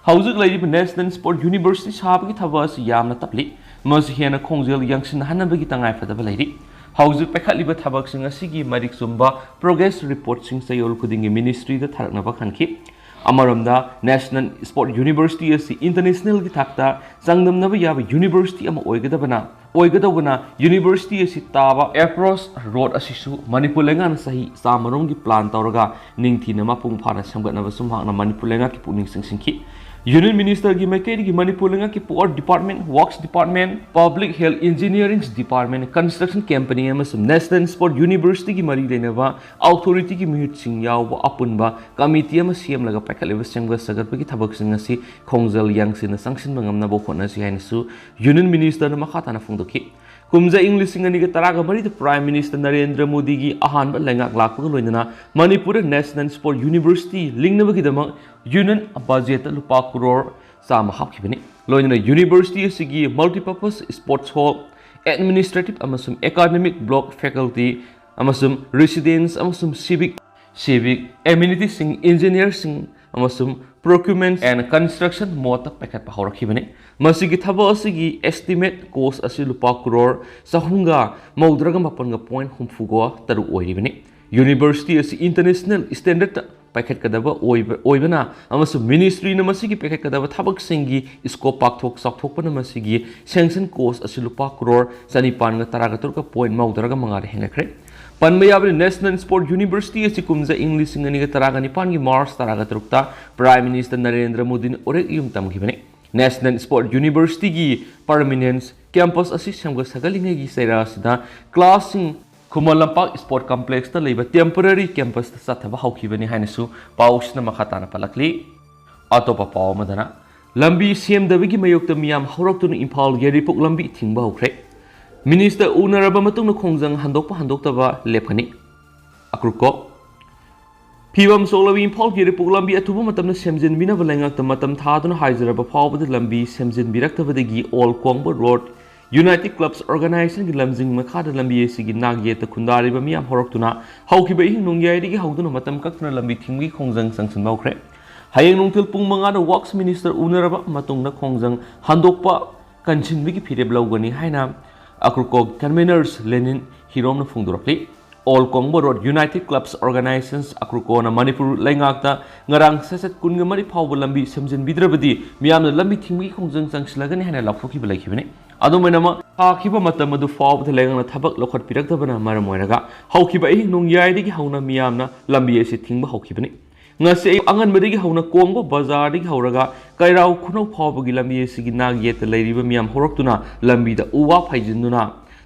ꯍꯧꯖꯤꯛ ꯂꯩꯔꯤꯕ ꯅꯦꯁꯅꯦꯜ ꯁ꯭ꯄꯣꯔꯠ ꯌꯨꯅꯤꯚꯔꯁꯤꯇꯤ ꯁꯥꯕꯒꯤ ꯊꯕꯛ ꯑꯁꯤ ꯌꯥꯝꯅ ꯇꯞꯂꯤ꯫ ꯃꯁꯤ ꯍꯦꯟꯅ ꯈꯣꯡꯖꯦꯜ ꯌꯥꯡꯁꯤꯟꯍꯟꯅꯕꯒꯤ ꯇꯉꯥꯏꯐꯗꯕ ꯂꯩꯔꯤ꯫ ꯍꯧꯖꯤꯛ ꯄꯥꯏꯈꯠꯂꯤꯕ ꯊꯕꯛꯁꯤꯡ ꯑꯁꯤꯒꯤ ꯃꯔꯤꯛ ꯆꯨꯝꯕ ꯄ꯭ꯔꯣꯒ꯭ꯔꯦꯁ ꯔꯤꯄꯣꯔꯠꯁꯤꯡ ꯆꯌꯣꯜ ꯈꯨꯗꯤꯡꯒꯤ ꯃꯤꯅꯤꯁꯇ꯭ꯔꯤꯗ ꯊꯥꯔꯛꯅꯕ ꯈꯟꯈꯤ꯫ ꯑꯃꯔꯣꯝꯗ, ꯅꯦꯁꯅꯦꯜ ꯁ꯭ꯄꯣꯔꯠ ꯌꯨꯅꯤꯚꯔꯁꯤꯇꯤ ꯑꯁꯤ ꯏꯟꯇꯔꯅꯦꯁꯅꯦꯜꯒꯤ ꯊꯥꯛꯇ ꯆꯥꯡꯗꯝꯅꯕ ꯌꯥꯕ ꯌꯨꯅꯤꯚꯔꯁꯤꯇꯤ ꯑꯃ ꯑꯣꯏꯒꯗꯕꯅ, ꯑꯣꯏꯒꯗꯧꯕꯅ ꯌꯨꯅꯤꯚꯔꯁꯤꯇꯤ ꯑꯁꯤ ꯇꯥꯕ ꯑꯦꯄ꯭ꯔꯣꯁ ꯔꯣꯗ ꯑꯁꯤꯁꯨ ꯃꯅꯤꯄꯨꯔ ꯂꯩꯉꯥꯛꯅ ꯆꯍꯤ ꯆꯥꯃꯔꯣꯝꯒꯤ ꯄ꯭ꯂꯥꯟ ꯇꯧꯔꯒ ꯅꯤꯡꯊꯤꯅ ꯃꯄꯨꯡ ꯐꯥꯅ ꯁꯦꯝꯒꯠꯅꯕꯁꯨ ꯃꯍꯥꯛꯅ ꯃꯅꯤꯄꯨꯔ ꯂꯩꯉꯥꯛꯀꯤ ꯄꯨꯛꯅꯤꯡ ꯆꯤꯡꯁꯤꯟꯈꯤ꯫ ꯌꯨꯅꯤꯌꯟ ꯃꯤꯅꯤꯁꯇꯔꯒꯤ ꯃꯥꯏꯀꯩꯗꯒꯤ ꯃꯅꯤꯄꯨꯔ ꯂꯩꯉꯥꯛꯀꯤ power department, works department, public health engineering department, construction company ꯑꯃꯁꯨꯡ ꯅꯦꯁꯅꯦꯜ ꯁ꯭ꯄꯣꯔꯠ ꯌꯨꯅꯤꯚꯔꯁꯤꯇꯤꯒꯤ ꯃꯔꯤ ꯂꯩꯅꯕ ꯑꯣꯊꯣꯔꯤꯇꯤꯒꯤ ꯃꯤꯍꯨꯠꯁꯤꯡ ꯌꯥꯎꯕ ꯑꯄꯨꯟꯕ ꯀꯃꯤꯇꯤ ꯑꯃ ꯁꯦꯝꯂꯒ ꯄꯥꯏꯈꯠꯂꯤꯕ ꯁꯦꯝꯒꯠ ꯁꯥꯒꯠꯄꯒꯤ ꯊꯕꯛꯁꯤꯡ ꯑꯁꯤ ꯈꯣꯡꯖꯦꯜ ꯌꯥꯡꯁꯤꯟꯅ ꯆꯪꯁꯤꯟꯕ ꯉꯝꯅꯕ ꯍꯣꯠꯅꯁꯤ ꯍꯥꯏꯅꯁꯨ ꯌꯨꯅꯤꯌꯟ ꯃꯤꯅꯤꯁꯇꯔꯅ ꯃꯈꯥ ꯇꯥꯅ ꯐꯣꯡꯗꯣꯛꯈꯤ꯫ ꯀꯨꯝꯖꯥ ꯏꯪ ꯂꯤꯁꯤꯡ ꯑꯅꯤꯒ ꯇꯔꯥꯒ ꯃꯔꯤꯗ ꯄ꯭ꯔꯥꯏꯝ ꯃꯤꯅꯤꯁꯇꯔ ꯅꯔꯦꯟꯗ꯭ꯔ ꯃꯣꯗꯤꯒꯤ ꯑꯍꯥꯟꯕ ꯂꯩꯉꯥꯛ ꯂꯥꯛꯄꯒ ꯂꯣꯏꯅꯅ ꯃꯅꯤꯄꯨꯔꯗ ꯅꯦꯁꯅꯦꯜ ꯁ꯭ꯄꯣꯔꯠ ꯌꯨꯅꯤꯚꯔꯁꯤꯇꯤ ꯂꯤꯡꯅꯕꯒꯤꯗꯃꯛ ꯌꯨꯅꯤꯌꯟ ꯕꯖꯦꯠꯇ ꯂꯨꯄꯥ ꯀ꯭ꯔꯣꯔ ꯆꯥꯝꯃ ꯍꯥꯞꯈꯤꯕꯅꯤ꯫ ꯂꯣꯏꯅꯅ ꯌꯨꯅꯤꯚꯔꯁꯤꯇꯤ ꯑꯁꯤꯒꯤ ꯃꯜꯇꯤꯄꯔꯄꯁ ꯁ꯭ꯄꯣꯔꯠꯁ ꯍꯣꯜ, ꯑꯦꯗꯃꯤꯅꯤꯁꯇ꯭ꯔꯦꯇꯤꯚ ꯑꯃꯁꯨꯡ ꯑꯦꯀꯥꯗꯃꯤꯛ ꯕ꯭ꯂꯣꯛ, ꯐꯦꯀꯜꯇꯤ ꯑꯃꯁꯨꯡ ꯔꯦꯁꯤꯗꯦꯟꯁ ꯑꯃꯁꯨꯡ ꯁꯤꯚꯤꯛ, ꯁꯤꯚꯤꯛ ꯑꯦꯃꯤꯅꯤꯇꯤꯁꯤꯡ, ꯏꯟꯖꯤꯅꯤꯌꯥꯔꯁꯤꯡ ꯑꯃꯁꯨꯡ Procurement and Construction mode ꯇ ꯄꯥꯏꯈꯠꯄ ꯍꯧꯔꯛꯈꯤꯕꯅꯤ꯫ ꯃꯁꯤꯒꯤ ꯊꯕꯛ ꯑꯁꯤꯒꯤ estimate cost ꯑꯁꯤ ꯂꯨꯄꯥ ꯀ꯭ꯔꯣꯔ ꯆꯍꯨꯝꯒ ꯃꯧꯗ꯭ꯔꯥꯒ ꯃꯥꯄꯟꯒ point ꯍꯨꯝꯐꯨꯒ ꯇꯔꯨꯛ ꯑꯣꯏꯔꯤꯕꯅꯤ꯫ University ꯑꯁꯤ international standard ꯇ ꯄꯥꯏꯈꯠꯀꯗꯕ ꯑꯣꯏꯕ, ꯑꯣꯏꯕꯅ ꯑꯃꯁꯨꯡ ministry ꯅ ꯃꯁꯤꯒꯤ ꯄꯥꯏꯈꯠꯀꯗꯕ ꯊꯕꯛꯁꯤꯡꯒꯤ scope ꯄꯥꯛꯊꯣꯛ ꯆꯥꯎꯊꯣꯛꯄꯅ ꯃꯁꯤꯒꯤ sanction cost ꯑꯁꯤ ꯂꯨꯄꯥ ꯀ꯭ꯔꯣꯔ ꯆꯅꯤꯄꯥꯟꯒ ꯇꯔꯥꯒ ꯇꯔꯨꯛꯀ point ꯃꯧꯗ꯭ꯔꯥꯒ ꯃꯉꯥꯗ ꯍꯦꯟꯒꯠꯈ꯭ꯔꯦ꯫ ꯄꯟꯕ ꯌꯥꯕꯗꯤ National Sport University ꯑꯁꯤ ꯀꯨꯝꯖꯥ ꯏꯪ ꯂꯤꯁꯤꯡ ꯑꯅꯤꯒ ꯇꯔꯥꯒ ꯅꯤꯄꯥꯟꯒꯤ March ꯇꯔꯥꯒ ꯇꯔꯨꯛꯇ Prime Minister ꯅꯔꯦꯟꯗ꯭ꯔ ꯃꯣꯗꯤꯅ ꯎꯔꯦꯛ ꯌꯨꯝ ꯇꯝꯈꯤꯕꯅꯤ꯫ National Sport University ꯒꯤ permanent campus ꯑꯁꯤ ꯁꯦꯝꯒꯠ ꯁꯥꯒꯠꯂꯤꯉꯩꯒꯤ ꯆꯩꯔꯥ ꯑꯁꯤꯗ class ꯁꯤꯡ ꯈꯨꯃꯟ ꯂꯝꯄꯥꯛ Sport Complex ꯇ ꯂꯩꯕ temporary campus ꯇ ꯆꯠꯊꯕ ꯍꯧꯈꯤꯕꯅꯤ ꯍꯥꯏꯅꯁꯨ ꯄꯥꯎꯁꯤꯅ ꯃꯈꯥ ꯇꯥꯅ ꯄꯜꯂꯛꯂꯤ꯫ ꯑꯇꯣꯞꯄ ꯄꯥꯎ ꯑꯃꯗꯅ, ꯂꯝꯕꯤ ꯁꯦꯝꯗꯕꯒꯤ ꯃꯥꯌꯣꯛꯇ ꯃꯤꯌꯥꯝ ꯍꯧꯔꯛꯇꯨꯅ ꯏꯝꯐꯥꯜ ꯌꯥꯏꯔꯤꯄꯣꯛ ꯂꯝꯕꯤ ꯊꯤꯡꯕ ꯍꯧꯈ꯭ꯔꯦ꯫ Minister ꯎꯅꯔꯕ ꯃꯇꯨꯡꯗ ꯈꯣꯡꯖꯪ ꯍꯟꯗꯣꯛꯄ ꯍꯟꯗꯣꯛꯇꯕ ꯂꯦꯞꯀꯅꯤ꯫ ꯑꯀ꯭ꯔꯨꯀꯣ, ꯐꯤꯕꯝ ꯁꯣꯛꯂꯕ ꯏꯝꯐꯥꯜ ꯌꯥꯏꯔꯤꯄꯣꯛ ꯂꯝꯕꯤ ꯑꯊꯨꯕ ꯃꯇꯝꯗ ꯁꯦꯝꯖꯤꯟꯕꯤꯅꯕ ꯂꯩꯉꯥꯛꯇ ꯃꯇꯝ ꯊꯥꯗꯨꯅ ꯍꯥꯏꯖꯔꯕ ꯐꯥꯎꯕꯗ ꯂꯝꯕꯤ ꯁꯦꯝꯖꯤꯟꯕꯤꯔꯛꯇꯕꯗꯒꯤ All Kongba Road United Clubs Organization ꯒꯤ ꯂꯝꯖꯤꯡ ꯃꯈꯥꯗ ꯂꯝꯕꯤ ꯑꯁꯤꯒꯤ ꯅꯥꯛ ꯌꯦꯠꯇ ꯈꯨꯟꯗꯥꯔꯤꯕ ꯃꯤꯌꯥꯝ ꯍꯧꯔꯛꯇꯨꯅ ꯍꯧꯈꯤꯕ ꯑꯍꯤꯡ ꯅꯣꯡꯌꯥꯏꯗꯒꯤ ꯍꯧꯗꯨꯅ ꯃꯇꯝ ꯀꯛꯇꯅ ꯂꯝꯕꯤ ꯊꯤꯡꯕꯒꯤ ꯈꯣꯡꯖꯪ ꯆꯪꯁꯤꯟꯕ ꯍꯧꯈ꯭ꯔꯦ꯫ ꯍꯌꯦꯡ ꯅꯨꯡꯊꯤꯜ ꯄꯨꯡ ꯃꯉꯥꯗ Works Minister ꯎꯅꯔꯕ ꯃꯇꯨꯡꯗ ꯈꯣꯡꯖꯪ ꯍꯟꯗꯣꯛꯄ ꯀꯟꯁꯤꯟꯕꯒꯤ ꯐꯤꯔꯦꯞ ꯂꯧꯒꯅꯤ ꯍꯥꯏꯅ ꯑꯀ꯭ꯔꯨꯀꯣ conveners ꯂꯦꯅꯤꯟ ꯍꯤꯔꯣꯝꯅ ꯐꯣꯡꯗꯣꯔꯛꯂꯤ꯫ All Kongba Road United Clubs Organizations ꯑꯀ꯭ꯔꯨꯀꯣꯅ Manipur ꯂꯩꯉꯥꯛꯇ ꯉꯔꯥꯡ ꯁꯦꯁꯟ ꯀꯨꯟꯒ ꯃꯔꯤ ꯐꯥꯎꯕ ꯂꯝꯕꯤ ꯁꯦꯝꯖꯤꯟꯕꯤꯗ꯭ꯔꯕꯗꯤ ꯃꯤꯌꯥꯝꯅ ꯂꯝꯕꯤ ꯊꯤꯡꯕꯒꯤ ꯈꯣꯡꯖꯪ ꯆꯪꯁꯤꯜꯂꯒꯅꯤ ꯍꯥꯏꯅ ꯂꯥꯎꯊꯣꯛꯈꯤꯕ ꯂꯩꯈꯤꯕꯅꯤ꯫ ꯑꯗꯨꯝ ꯑꯣꯏꯅꯃꯛ, ꯊꯥꯈꯤꯕ ꯃꯇꯝ ꯑꯗꯨ ꯐꯥꯎꯕꯗ ꯂꯩꯉꯥꯛꯅ ꯊꯕꯛ ꯂꯧꯈꯠꯄꯤꯔꯛꯇꯕꯅ ꯃꯔꯝ ꯑꯣꯏꯔꯒ ꯍꯧꯈꯤꯕ ꯑꯍꯤꯡ ꯅꯣꯡꯌꯥꯏꯗꯒꯤ ꯍꯧꯅ ꯃꯤꯌꯥꯝꯅ ꯂꯝꯕꯤ ꯑꯁꯤ ꯊꯤꯡꯕ ꯍꯧꯈꯤꯕꯅꯤ꯫ ꯉꯁꯤ ꯑꯌꯨꯛ ꯑꯉꯟꯕꯗꯒꯤ ꯍꯧꯅ ꯀꯣꯡꯕ ꯕꯖꯥꯔꯗꯒꯤ ꯍꯧꯔꯒ ꯀꯩꯔꯥꯎ ꯈꯨꯅꯧ ꯐꯥꯎꯕꯒꯤ ꯂꯝꯕꯤ ꯑꯁꯤꯒꯤ ꯅꯥꯛ ꯌꯦꯠꯇ ꯂꯩꯔꯤꯕ ꯃꯤꯌꯥꯝ ꯍꯧꯔꯛꯇꯨꯅ ꯂꯝꯕꯤꯗ ꯎ ꯋꯥ ꯐꯩꯖꯤꯟꯗꯨꯅ,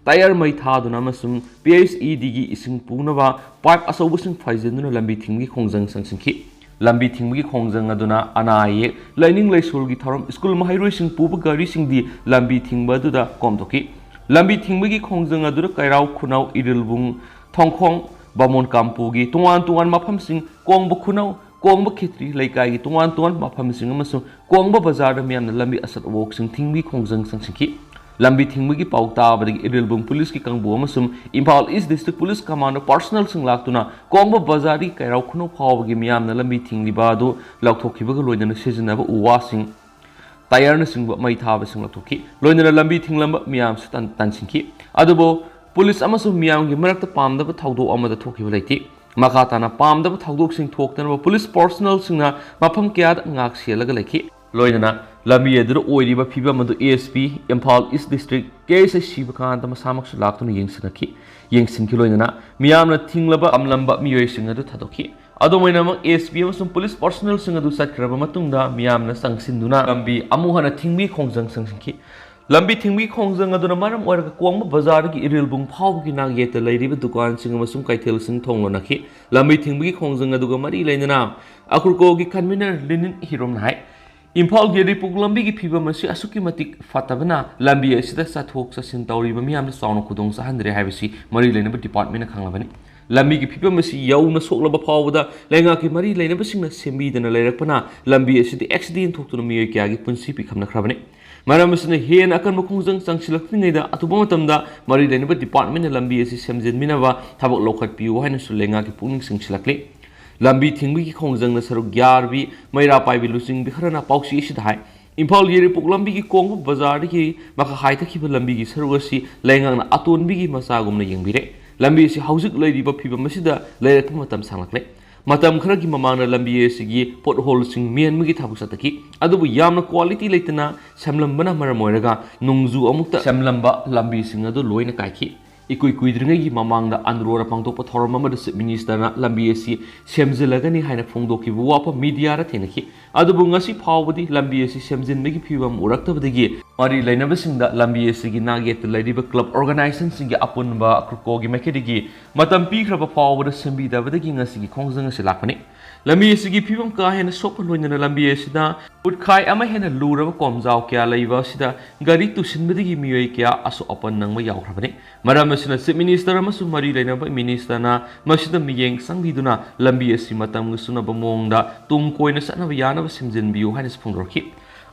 ꯇꯥꯌꯔ ꯃꯩ ꯊꯥꯗꯨꯅ ꯑꯃꯁꯨꯡ P H E D ꯒꯤ ꯏꯁꯤꯡ ꯄꯨꯅꯕ ꯄꯥꯏꯞ ꯑꯆꯧꯕꯁꯤꯡ ꯐꯩꯖꯤꯟꯗꯨꯅ ꯂꯝꯕꯤ ꯊꯤꯡꯕꯒꯤ ꯈꯣꯡꯖꯪ ꯆꯪꯁꯤꯟꯈꯤ꯫ ꯂꯝꯕꯤ ꯊꯤꯡꯕꯒꯤ ꯈꯣꯡꯖꯪ ꯑꯗꯨꯅ ꯑꯅꯥ ꯑꯌꯦꯛ, ꯂꯥꯏꯅꯤꯡ ꯂꯥꯏꯁꯣꯜꯒꯤ ꯊꯧꯔꯝ, ꯁ꯭ꯀꯨꯜ ꯃꯍꯩꯔꯣꯏꯁꯤꯡ ꯄꯨꯕ ꯒꯥꯔꯤꯁꯤꯡꯗꯤ ꯂꯝꯕꯤ ꯊꯤꯡꯕ ꯑꯗꯨꯗ ꯀꯣꯝꯊꯣꯛꯈꯤ꯫ ꯂꯝꯕꯤ ꯊꯤꯡꯕꯒꯤ ꯈꯣꯡꯖꯪ ꯑꯗꯨꯗ ꯀꯩꯔꯥꯎ ꯈꯨꯅꯧ, ꯏꯔꯤꯜꯕꯨꯡ, ꯊꯣꯡꯈꯣꯡ, ꯕꯥꯃꯣꯟ ꯀꯥꯝꯄꯨꯒꯤ ꯇꯣꯉꯥꯟ ꯇꯣꯉꯥꯟꯕ ꯃꯐꯝꯁꯤꯡ, ꯀꯣꯡꯕ ꯈꯨꯅꯧ, ꯀꯣꯡꯕ ꯈꯦꯇ꯭ꯔꯤ ꯂꯩꯀꯥꯏꯒꯤ ꯇꯣꯉꯥꯟ ꯇꯣꯉꯥꯟꯕ ꯃꯐꯝꯁꯤꯡ ꯑꯃꯁꯨꯡ ꯀꯣꯡꯕ ꯕꯖꯥꯔꯗ ꯃꯤꯌꯥꯝꯅ ꯂꯝꯕꯤ ꯑꯆꯠ ꯑꯋꯣꯛꯁꯤꯡ ꯊꯤꯡꯕꯒꯤ ꯈꯣꯡꯖꯪ ꯆꯪꯁꯤꯟꯈꯤ꯫ ꯂꯝꯕꯤ ꯊꯤꯡꯕꯒꯤ ꯄꯥꯎ ꯇꯥꯕꯗꯒꯤ ꯏꯔꯤꯜꯕꯨꯡ ꯄꯨꯂꯤꯁꯀꯤ ꯀꯥꯡꯕꯨ ꯑꯃꯁꯨꯡ ꯏꯝꯐꯥꯜ ꯏꯁ ꯗꯤꯁꯇ꯭ꯔꯤꯛ ꯄꯨꯂꯤꯁ ꯀꯃꯥꯟꯗꯣ ꯄꯥꯔꯁꯅꯦꯜꯁꯤꯡ ꯂꯥꯛꯇꯨꯅ ꯀꯣꯡꯕ ꯕꯖꯥꯔꯗꯒꯤ ꯀꯩꯔꯥꯎ ꯈꯨꯅꯧ ꯐꯥꯎꯕꯒꯤ ꯃꯤꯌꯥꯝꯅ ꯂꯝꯕꯤ ꯊꯤꯡꯂꯤꯕ ꯑꯗꯨ ꯂꯧꯊꯣꯛꯈꯤꯕꯒ ꯂꯣꯏꯅꯅ ꯁꯤꯖꯤꯟꯅꯕ ꯎ ꯋꯥꯁꯤꯡ, ꯇꯥꯌꯔꯅꯆꯤꯡꯕ ꯃꯩ ꯊꯥꯕꯁꯤꯡ ꯂꯧꯊꯣꯛꯈꯤ꯫ ꯂꯣꯏꯅꯅ ꯂꯝꯕꯤ ꯊꯤꯡꯂꯝꯕ ꯃꯤꯌꯥꯝꯁꯨ ꯇꯟ-, ꯇꯥꯟꯁꯤꯟꯈꯤ꯫ ꯑꯗꯨꯕꯨ ꯄꯨꯂꯤꯁ ꯑꯃꯁꯨꯡ ꯃꯤꯌꯥꯝꯒꯤ ꯃꯔꯛꯇ ꯄꯥꯝꯗꯕ ꯊꯧꯗꯣꯛ ꯑꯃꯗ ꯊꯣꯛꯈꯤꯕ ꯂꯩꯇꯦ꯫ ꯃꯈꯥ ꯇꯥꯅ ꯄꯥꯝꯗꯕ ꯊꯧꯗꯣꯛꯁꯤꯡ ꯊꯣꯛꯇꯅꯕ ꯄꯨꯂꯤꯁ ꯄꯥꯔꯁꯅꯦꯜꯁꯤꯡꯅ ꯃꯐꯝ ꯀꯌꯥꯗ ꯉꯥꯛ ꯁꯦꯜꯂꯒ ꯂꯩꯈꯤ꯫ ꯂꯣꯏꯅꯅ ꯂꯝꯕꯤ ꯑꯗꯨꯗ ꯑꯣꯏꯔꯤꯕ ꯐꯤꯕꯝ ꯑꯗꯨ A S P Imphal is district ꯀꯦ ꯑꯦꯁ ꯑꯥꯏ ꯁꯤꯕꯀꯥꯟꯇ ꯃꯁꯥꯃꯛꯁꯨ ꯂꯥꯛꯇꯨꯅ ꯌꯦꯡꯁꯤꯟꯅꯈꯤ꯫ ꯌꯦꯡꯁꯤꯟꯈꯤ꯫ ꯂꯣꯏꯅꯅ ꯃꯤꯌꯥꯝꯅ ꯊꯤꯡꯂꯕ ꯄꯥꯝꯂꯝꯕ ꯃꯤꯑꯣꯏꯁꯤꯡ ꯑꯗꯨ ꯊꯥꯗꯣꯛꯈꯤ꯫ ꯑꯗꯨꯝ ꯑꯣꯏꯅꯃꯛ, ꯑꯦꯁ ꯄꯤ ꯑꯃꯁꯨꯡ ꯄꯨꯂꯤꯁ ꯄꯥꯔꯁꯅꯦꯜꯁꯤꯡ ꯑꯗꯨ ꯆꯠꯈ꯭ꯔꯕ ꯃꯇꯨꯡꯗ, ꯃꯤꯌꯥꯝꯅ ꯆꯪꯁꯤꯟꯗꯨꯅ ꯂꯝꯕꯤ ꯑꯃꯨꯛ ꯍꯟꯅ ꯊꯤꯡꯕꯒꯤ ꯈꯣꯡꯖꯪ ꯆꯪꯁꯤꯟꯈꯤ꯫ ꯂꯝꯕꯤ ꯊꯤꯡꯕꯒꯤ ꯈꯣꯡꯖꯪ ꯑꯗꯨꯅ ꯃꯔꯝ ꯑꯣꯏꯔꯒ ꯀꯣꯡꯕ ꯕꯖꯥꯔꯗꯒꯤ ꯏꯔꯤꯜꯕꯨꯡ ꯐꯥꯎꯕꯒꯤ ꯅꯥꯛꯌꯦꯠꯇ ꯂꯩꯔꯤꯕ ꯗꯨꯀꯥꯟꯁꯤꯡ ꯑꯃꯁꯨꯡ ꯀꯩꯊꯦꯜꯁꯤꯡ ꯊꯣꯡ ꯂꯣꯟꯅꯈꯤ꯫ ꯂꯝꯕꯤ ꯊꯤꯡꯕꯒꯤ ꯈꯣꯡꯖꯪ ꯑꯗꯨꯒ ꯃꯔꯤ ꯂꯩꯅꯅ ꯑꯀ꯭ꯔꯨꯀꯣꯒꯤ ꯀꯟꯚꯤꯅꯔ ꯂꯤꯅꯤꯟ ꯍꯤꯔꯣꯝꯅ ꯍꯥꯏ, ꯏꯝꯐꯥꯜ ꯌꯥꯏꯔꯤꯄꯣꯛ ꯂꯝꯕꯤꯒꯤ ꯐꯤꯕꯝ ꯑꯁꯤ ꯑꯁꯨꯛꯀꯤ ꯃꯇꯤꯛ ꯐꯠꯇꯕꯅ ꯂꯝꯕꯤ ꯑꯁꯤꯗ ꯆꯠꯊꯣꯛ ꯆꯠꯁꯤꯟ ꯇꯧꯔꯤꯕ ꯃꯤꯌꯥꯝꯗ ꯆꯥꯎꯅ ꯈꯨꯗꯣꯡ ꯆꯥꯍꯟꯗ꯭ꯔꯦ ꯍꯥꯏꯕꯁꯤ ꯃꯔꯤ ꯂꯩꯅꯕ ꯗꯤꯄꯥꯔꯠꯃꯦꯟꯅ ꯈꯪꯂꯕꯅꯤ꯫ ꯂꯝꯕꯤꯒꯤ ꯐꯤꯕꯝ ꯑꯁꯤ ꯌꯧꯅ ꯁꯣꯛꯂꯕ ꯐꯥꯎꯕꯗ ꯂꯩꯉꯥꯛꯀꯤ ꯃꯔꯤ ꯂꯩꯅꯕꯁꯤꯡꯅ ꯁꯦꯝꯕꯤꯗꯅ ꯂꯩꯔꯛꯄꯅ ꯂꯝꯕꯤ ꯑꯁꯤꯗ ꯑꯦꯛꯁꯤꯗꯦꯟ ꯊꯣꯛꯇꯨꯅ ꯃꯤꯑꯣꯏ ꯀꯌꯥꯒꯤ ꯄꯨꯟꯁꯤ ꯄꯤꯈꯝꯅꯈ꯭ꯔꯕꯅꯤ꯫ ꯃꯔꯝ ꯑꯁꯤꯅ ꯍꯦꯟꯅ ꯑꯀꯟꯕ ꯈꯣꯡꯖꯪ ꯆꯪꯁꯤꯜꯂꯛꯇ꯭ꯔꯤꯉꯩꯗ ꯑꯊꯨꯕ ꯃꯇꯝꯗ ꯃꯔꯤ ꯂꯩꯅꯕ ꯗꯤꯄꯥꯔꯠꯃꯦꯟꯅ ꯂꯝꯕꯤ ꯑꯁꯤ ꯁꯦꯝꯖꯤꯟꯕꯤꯅꯕ ꯊꯕꯛ ꯂꯧꯈꯠꯄꯤꯌꯨ ꯍꯥꯏꯅꯁꯨ ꯂꯩꯉꯥꯛꯀꯤ ꯄꯨꯛꯅꯤꯡ ꯆꯤꯡꯁꯤꯜꯂꯛꯂꯤ꯫ ꯂꯝꯕꯤ ꯊꯤꯡꯕꯒꯤ ꯈꯣꯡꯖꯪꯅ ꯁꯔꯨꯛ ꯌꯥꯔꯕꯤ ꯃꯩꯔꯥ ꯄꯥꯏꯕꯤ ꯂꯨꯆꯤꯡꯕꯤ ꯈꯔꯅ ꯄꯥꯎꯆꯦ ꯑꯁꯤꯗ ꯍꯥꯏ, ꯏꯝꯐꯥꯜ ꯌꯥꯏꯔꯤꯄꯣꯛ ꯂꯝꯕꯤꯒꯤ ꯀꯣꯡꯕ ꯕꯖꯥꯔꯗꯒꯤ ꯃꯈꯥ ꯍꯥꯏꯊꯈꯤꯕ ꯂꯝꯕꯤꯒꯤ ꯁꯔꯨꯛ ꯑꯁꯤ ꯂꯩꯉꯥꯛꯅ ꯑꯇꯣꯟꯕꯤꯒꯤ ꯃꯆꯥꯒꯨꯝꯅ ꯌꯦꯡꯕꯤꯔꯦ꯫ ꯂꯝꯕꯤ ꯑꯁꯤ ꯍꯧꯖꯤꯛ ꯂꯩꯔꯤꯕ ꯐꯤꯕꯝ ꯑꯁꯤꯗ ꯂꯩꯔꯛꯄ ꯃꯇꯝ ꯁꯥꯡꯂꯛꯂꯦ꯫ ꯃꯇꯝ ꯈꯔꯒꯤ ꯃꯃꯥꯡꯗ ꯂꯝꯕꯤ ꯑꯁꯤꯒꯤ ꯄꯣꯠꯍꯣꯜꯁꯤꯡ ꯃꯦꯟꯕꯒꯤ ꯊꯕꯛ ꯆꯠꯊꯈꯤ꯫ ꯑꯗꯨꯕꯨ ꯌꯥꯝꯅ ꯀ꯭ꯋꯥꯂꯤꯇꯤ ꯂꯩꯇꯅ ꯁꯦꯝꯂꯝꯕꯅ ꯃꯔꯝ ꯑꯣꯏꯔꯒ ꯅꯣꯡꯖꯨ ꯑꯃꯨꯛꯇ ꯁꯦꯝꯂꯝꯕ ꯂꯝꯕꯤꯁꯤꯡ ꯑꯗꯨ ꯂꯣꯏꯅ ꯀꯥꯏꯈꯤ꯫ ꯏꯀꯨꯏ ꯀꯨꯏꯗ꯭ꯔꯤꯉꯩꯒꯤ ꯃꯃꯥꯡꯗ ꯑꯟꯗ꯭ꯔꯣꯗ ꯄꯥꯡꯊꯣꯛꯄ ꯊꯧꯔꯝ ꯑꯃꯗ ꯆꯤꯐ ꯃꯤꯅꯤꯁꯇꯔꯅ ꯂꯝꯕꯤ ꯑꯁꯤ ꯁꯦꯝꯖꯤꯜꯂꯒꯅꯤ ꯍꯥꯏꯅ ꯐꯣꯡꯗꯣꯛꯈꯤꯕ ꯋꯥꯐꯝ ꯃꯤꯗꯤꯌꯥꯗ ꯊꯦꯡꯅꯈꯤ꯫ ꯑꯗꯨꯕꯨ ꯉꯁꯤ ꯐꯥꯎꯕꯗꯤ ꯂꯝꯕꯤ ꯑꯁꯤ ꯁꯦꯝꯖꯤꯟꯕꯒꯤ ꯐꯤꯕꯝ ꯎꯔꯛꯇꯕꯗꯒꯤ ꯃꯔꯤ ꯂꯩꯅꯕꯁꯤꯡꯗ ꯂꯝꯕꯤ ꯑꯁꯤꯒꯤ ꯅꯥꯛꯌꯦꯠꯇ ꯂꯩꯔꯤꯕ ꯀ꯭ꯂꯕ ꯑꯣꯔꯒꯅꯥꯏꯖꯦꯁꯟꯁꯤꯡꯒꯤ ꯑꯄꯨꯟꯕ ꯑꯀ꯭ꯔꯨꯀꯣꯒꯤ ꯃꯥꯏꯀꯩꯗꯒꯤ ꯃꯇꯝ ꯄꯤꯈ꯭ꯔꯕ ꯐꯥꯎꯕꯗ ꯁꯦꯝꯕꯤꯗꯕꯗꯒꯤ ꯉꯁꯤꯒꯤ ꯈꯣꯡꯖꯪ ꯑꯁꯤ ꯂꯥꯛꯄꯅꯤ꯫ ꯂꯝꯕꯤ ꯑꯁꯤꯒꯤ ꯐꯤꯕꯝ ꯀꯥ ꯍꯦꯟꯅ ꯁꯣꯛꯄ ꯂꯣꯏꯅꯅ ꯂꯝꯕꯤ ꯑꯁꯤꯗ ꯐꯨꯠꯈꯥꯏ ꯑꯃ ꯍꯦꯟꯅ ꯂꯨꯔꯕ ꯀꯣꯝꯖꯥꯎ ꯀꯌꯥ ꯂꯩꯕ ꯑꯁꯤꯗ ꯒꯥꯔꯤ ꯇꯨꯁꯤꯟꯕꯗꯒꯤ ꯃꯤꯑꯣꯏ ꯀꯌꯥ ꯑꯁꯣꯛ ꯑꯄꯟ ꯅꯪꯕ ꯌꯥꯎꯈ꯭ꯔꯕꯅꯤ꯫ ꯃꯔꯝ ꯑꯁꯤꯅ ꯆꯤꯐ ꯃꯤꯅꯤꯁꯇꯔ ꯑꯃꯁꯨꯡ ꯃꯔꯤ ꯂꯩꯅꯕ ꯃꯤꯅꯤꯁꯇꯔꯅ ꯃꯁꯤꯗ ꯃꯤꯠꯌꯦꯡ ꯆꯪꯕꯤꯗꯨꯅ ꯂꯝꯕꯤ ꯑꯁꯤ ꯃꯇꯝꯒ ꯆꯨꯅꯕ ꯃꯑꯣꯡꯗ ꯇꯨꯡ ꯀꯣꯏꯅ ꯆꯠꯅꯕ ꯌꯥꯅꯕ ꯁꯦꯝꯖꯤꯟꯕꯤꯌꯨ ꯍꯥꯏꯅꯁꯨ ꯐꯣꯡꯗꯣꯔꯛꯈꯤ꯫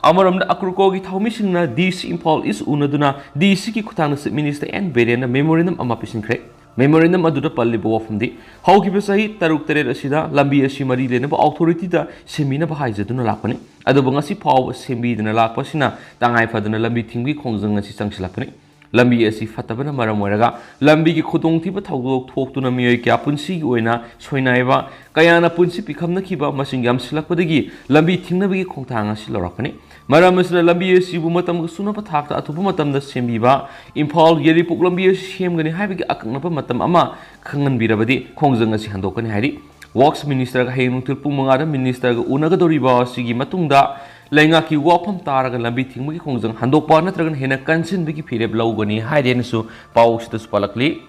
ꯑꯃꯔꯣꯝꯗ, ꯑꯀ꯭ꯔꯨꯀꯣꯒꯤ ꯊꯧꯃꯤꯁꯤꯡꯅ ꯗꯤ ꯁꯤ ꯏꯝꯐꯥꯜ ꯏꯁ ꯎꯅꯗꯨꯅ ꯗꯤ ꯁꯤꯒꯤ ꯈꯨꯠꯊꯥꯡꯗ Chief Minister ꯑꯦꯟ ꯕꯤꯔꯦꯟꯅ memorandum ꯑꯃ ꯄꯤꯁꯤꯟꯈ꯭ꯔꯦ꯫ Memorandum ꯑꯗꯨꯗ ꯄꯜꯂꯤꯕ ꯋꯥꯐꯝꯗꯤ, ꯍꯧꯈꯤꯕ ꯆꯍꯤ ꯇꯔꯨꯛ ꯇꯔꯦꯠ ꯑꯁꯤꯗ ꯂꯝꯕꯤ ꯑꯁꯤ ꯃꯔꯤ ꯂꯩꯅꯕ authorityꯗ ꯁꯦꯝꯕꯤꯅꯕ ꯍꯥꯏꯖꯗꯨꯅ ꯂꯥꯛꯄꯅꯤ꯫ ꯑꯗꯨꯕꯨ ꯉꯁꯤ ꯐꯥꯎꯕ ꯁꯦꯝꯕꯤꯗꯅ ꯂꯥꯛꯄ ꯑꯁꯤꯅ ꯇꯉꯥꯏ ꯐꯗꯅ ꯂꯝꯕꯤ ꯊꯤꯡꯕꯒꯤ ꯈꯣꯡꯖꯪ ꯑꯁꯤ ꯆꯪꯁꯤꯜꯂꯛꯄꯅꯤ꯫ ꯂꯝꯕꯤ ꯑꯁꯤ ꯐꯠꯇꯕꯅ ꯃꯔꯝ ꯑꯣꯏꯔꯒ ꯂꯝꯕꯤꯒꯤ ꯈꯨꯗꯣꯡꯊꯤꯕ ꯊꯧꯗꯣꯛ ꯊꯣꯛꯇꯨꯅ ꯃꯤꯑꯣꯏ ꯀꯌꯥ ꯄꯨꯟꯁꯤꯒꯤ ꯑꯣꯏꯅ ꯁꯣꯏꯅꯥꯏꯕ, ꯀꯌꯥꯅ ꯄꯨꯟꯁꯤ ꯄꯤꯈꯝꯅꯈꯤꯕ, ꯃꯁꯤꯡ ꯌꯥꯝꯁꯤꯜꯂꯛꯄꯗꯒꯤ ꯂꯝꯕꯤ ꯊꯤꯡꯅꯕꯒꯤ ꯈꯣꯡꯊꯥꯡ ꯑꯁꯤ ꯂꯧꯔꯛꯄꯅꯤ꯫ ꯃꯔꯝ ꯑꯁꯤꯅ ꯂꯝꯕꯤ ꯑꯁꯤꯕꯨ ꯃꯇꯝꯒ ꯆꯨꯅꯕ ꯊꯥꯛꯇ ꯑꯊꯨꯕ ꯃꯇꯝꯗ ꯁꯦꯝꯕꯤꯕ, ꯏꯝꯐꯥꯜ ꯌꯥꯏꯔꯤꯄꯣꯛ ꯂꯝꯕꯤ ꯑꯁꯤ ꯁꯦꯝꯒꯅꯤ ꯍꯥꯏꯕꯒꯤ ꯑꯀꯛꯅꯕ ꯃꯇꯝ ꯑꯃ ꯈꯪꯍꯟꯕꯤꯔꯕꯗꯤ ꯈꯣꯡꯖꯪ ꯑꯁꯤ ꯍꯟꯗꯣꯛꯀꯅꯤ ꯍꯥꯏꯔꯤ꯫ Works Ministerꯒ ꯍꯌꯦꯡ ꯅꯨꯡꯊꯤꯜ ꯄꯨꯡ ꯃꯉꯥꯗ Ministerꯒ ꯎꯅꯒꯗꯧꯔꯤꯕ ꯑꯁꯤꯒꯤ ꯃꯇꯨꯡꯗ ꯂꯩꯉꯥꯛꯀꯤ ꯋꯥꯐꯝ ꯇꯥꯔꯒ ꯂꯝꯕꯤ ꯊꯤꯡꯕꯒꯤ ꯈꯣꯡꯖꯪ ꯍꯟꯗꯣꯛꯄ ꯅꯠꯇ꯭ꯔꯒꯅ ꯍꯦꯟꯅ ꯀꯟꯁꯤꯟꯕꯒꯤ ꯐꯤꯔꯦꯞ ꯂꯧꯒꯅꯤ ꯍꯥꯏꯔꯦꯅꯁꯨ ꯄꯥꯎꯁꯤꯗꯁꯨ ꯄꯜꯂꯛꯂꯤ꯫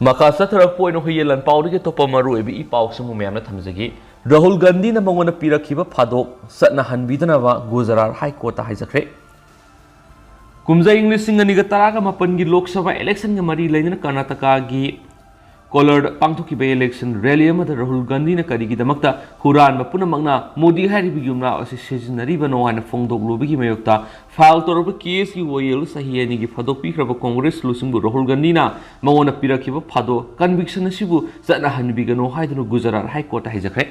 ꯃꯈꯥ ꯆꯠꯊꯔꯛꯄ ꯑꯣꯏꯅ ꯍꯨꯏꯌꯦꯟ ꯂꯥꯟꯄꯥꯎꯗꯒꯤ ꯑꯇꯣꯞꯄ ꯃꯔꯨꯑꯣꯏꯕ ꯏ ꯄꯥꯎꯁꯤꯡꯕꯨ ꯃꯌꯥꯝꯅ ꯊꯝꯖꯒꯦ꯫ ꯔꯥꯍꯨꯜ ꯒꯥꯟꯙꯤꯅ ꯃꯉꯣꯟꯗ ꯄꯤꯔꯛꯈꯤꯕ ꯐꯥꯗꯣꯛ ꯆꯠꯅꯍꯟꯕꯤꯗꯅꯕ ꯒꯨꯖꯔꯥꯠ High Courtꯇ ꯍꯥꯏꯖꯈ꯭ꯔꯦ꯫ ꯀꯨꯝꯖꯥ ꯏꯪ ꯂꯤꯁꯤꯡ ꯑꯅꯤꯒ ꯇꯔꯥꯒ ꯃꯥꯄꯟꯒꯤ ꯂꯣꯛ ꯁꯚꯥ electionꯒ ꯃꯔꯤ ꯂꯩꯅꯅ ꯀꯔꯅꯥꯇꯀꯥꯒꯤ ꯀꯣꯂꯔꯗ ꯄꯥꯡꯊꯣꯛꯈꯤꯕ election rally ꯑꯃꯗ ꯔꯥꯍꯨꯜ ꯒꯥꯟꯙꯤꯅ ꯀꯔꯤꯒꯤꯗꯃꯛꯇ ꯍꯨꯔꯥꯟꯕ ꯄꯨꯝꯅꯃꯛꯅ ꯃꯣꯗꯤ ꯍꯥꯏꯔꯤꯕ ꯌꯨꯝꯅꯥꯛ ꯑꯁꯤ ꯁꯤꯖꯤꯟꯅꯔꯤꯕꯅꯣ ꯍꯥꯏꯅ ꯐꯣꯡꯗꯣꯛꯂꯨꯕꯒꯤ ꯃꯥꯌꯣꯛꯇ file ꯇꯧꯔꯕ caseꯀꯤ ꯋꯥꯌꯦꯜ ꯆꯍꯤ ꯑꯅꯤꯒꯤ ꯐꯥꯗꯣꯛꯄꯤꯈ꯭ꯔꯕ ꯀꯣꯡꯒ꯭ꯔꯦꯁ ꯂꯨꯆꯤꯡꯕ ꯔꯥꯍꯨꯜ ꯒꯥꯟꯙꯤꯅ ꯃꯉꯣꯟꯗ ꯄꯤꯔꯛꯈꯤꯕ ꯐꯥꯗꯣꯛ conviction ꯑꯁꯤꯕꯨ ꯆꯠꯅꯍꯟꯕꯤꯒꯅꯣ ꯍꯥꯏꯗꯨꯅ ꯒꯨꯖꯔꯥꯠ High Courtꯇ ꯍꯥꯏꯖꯈ꯭ꯔꯦ꯫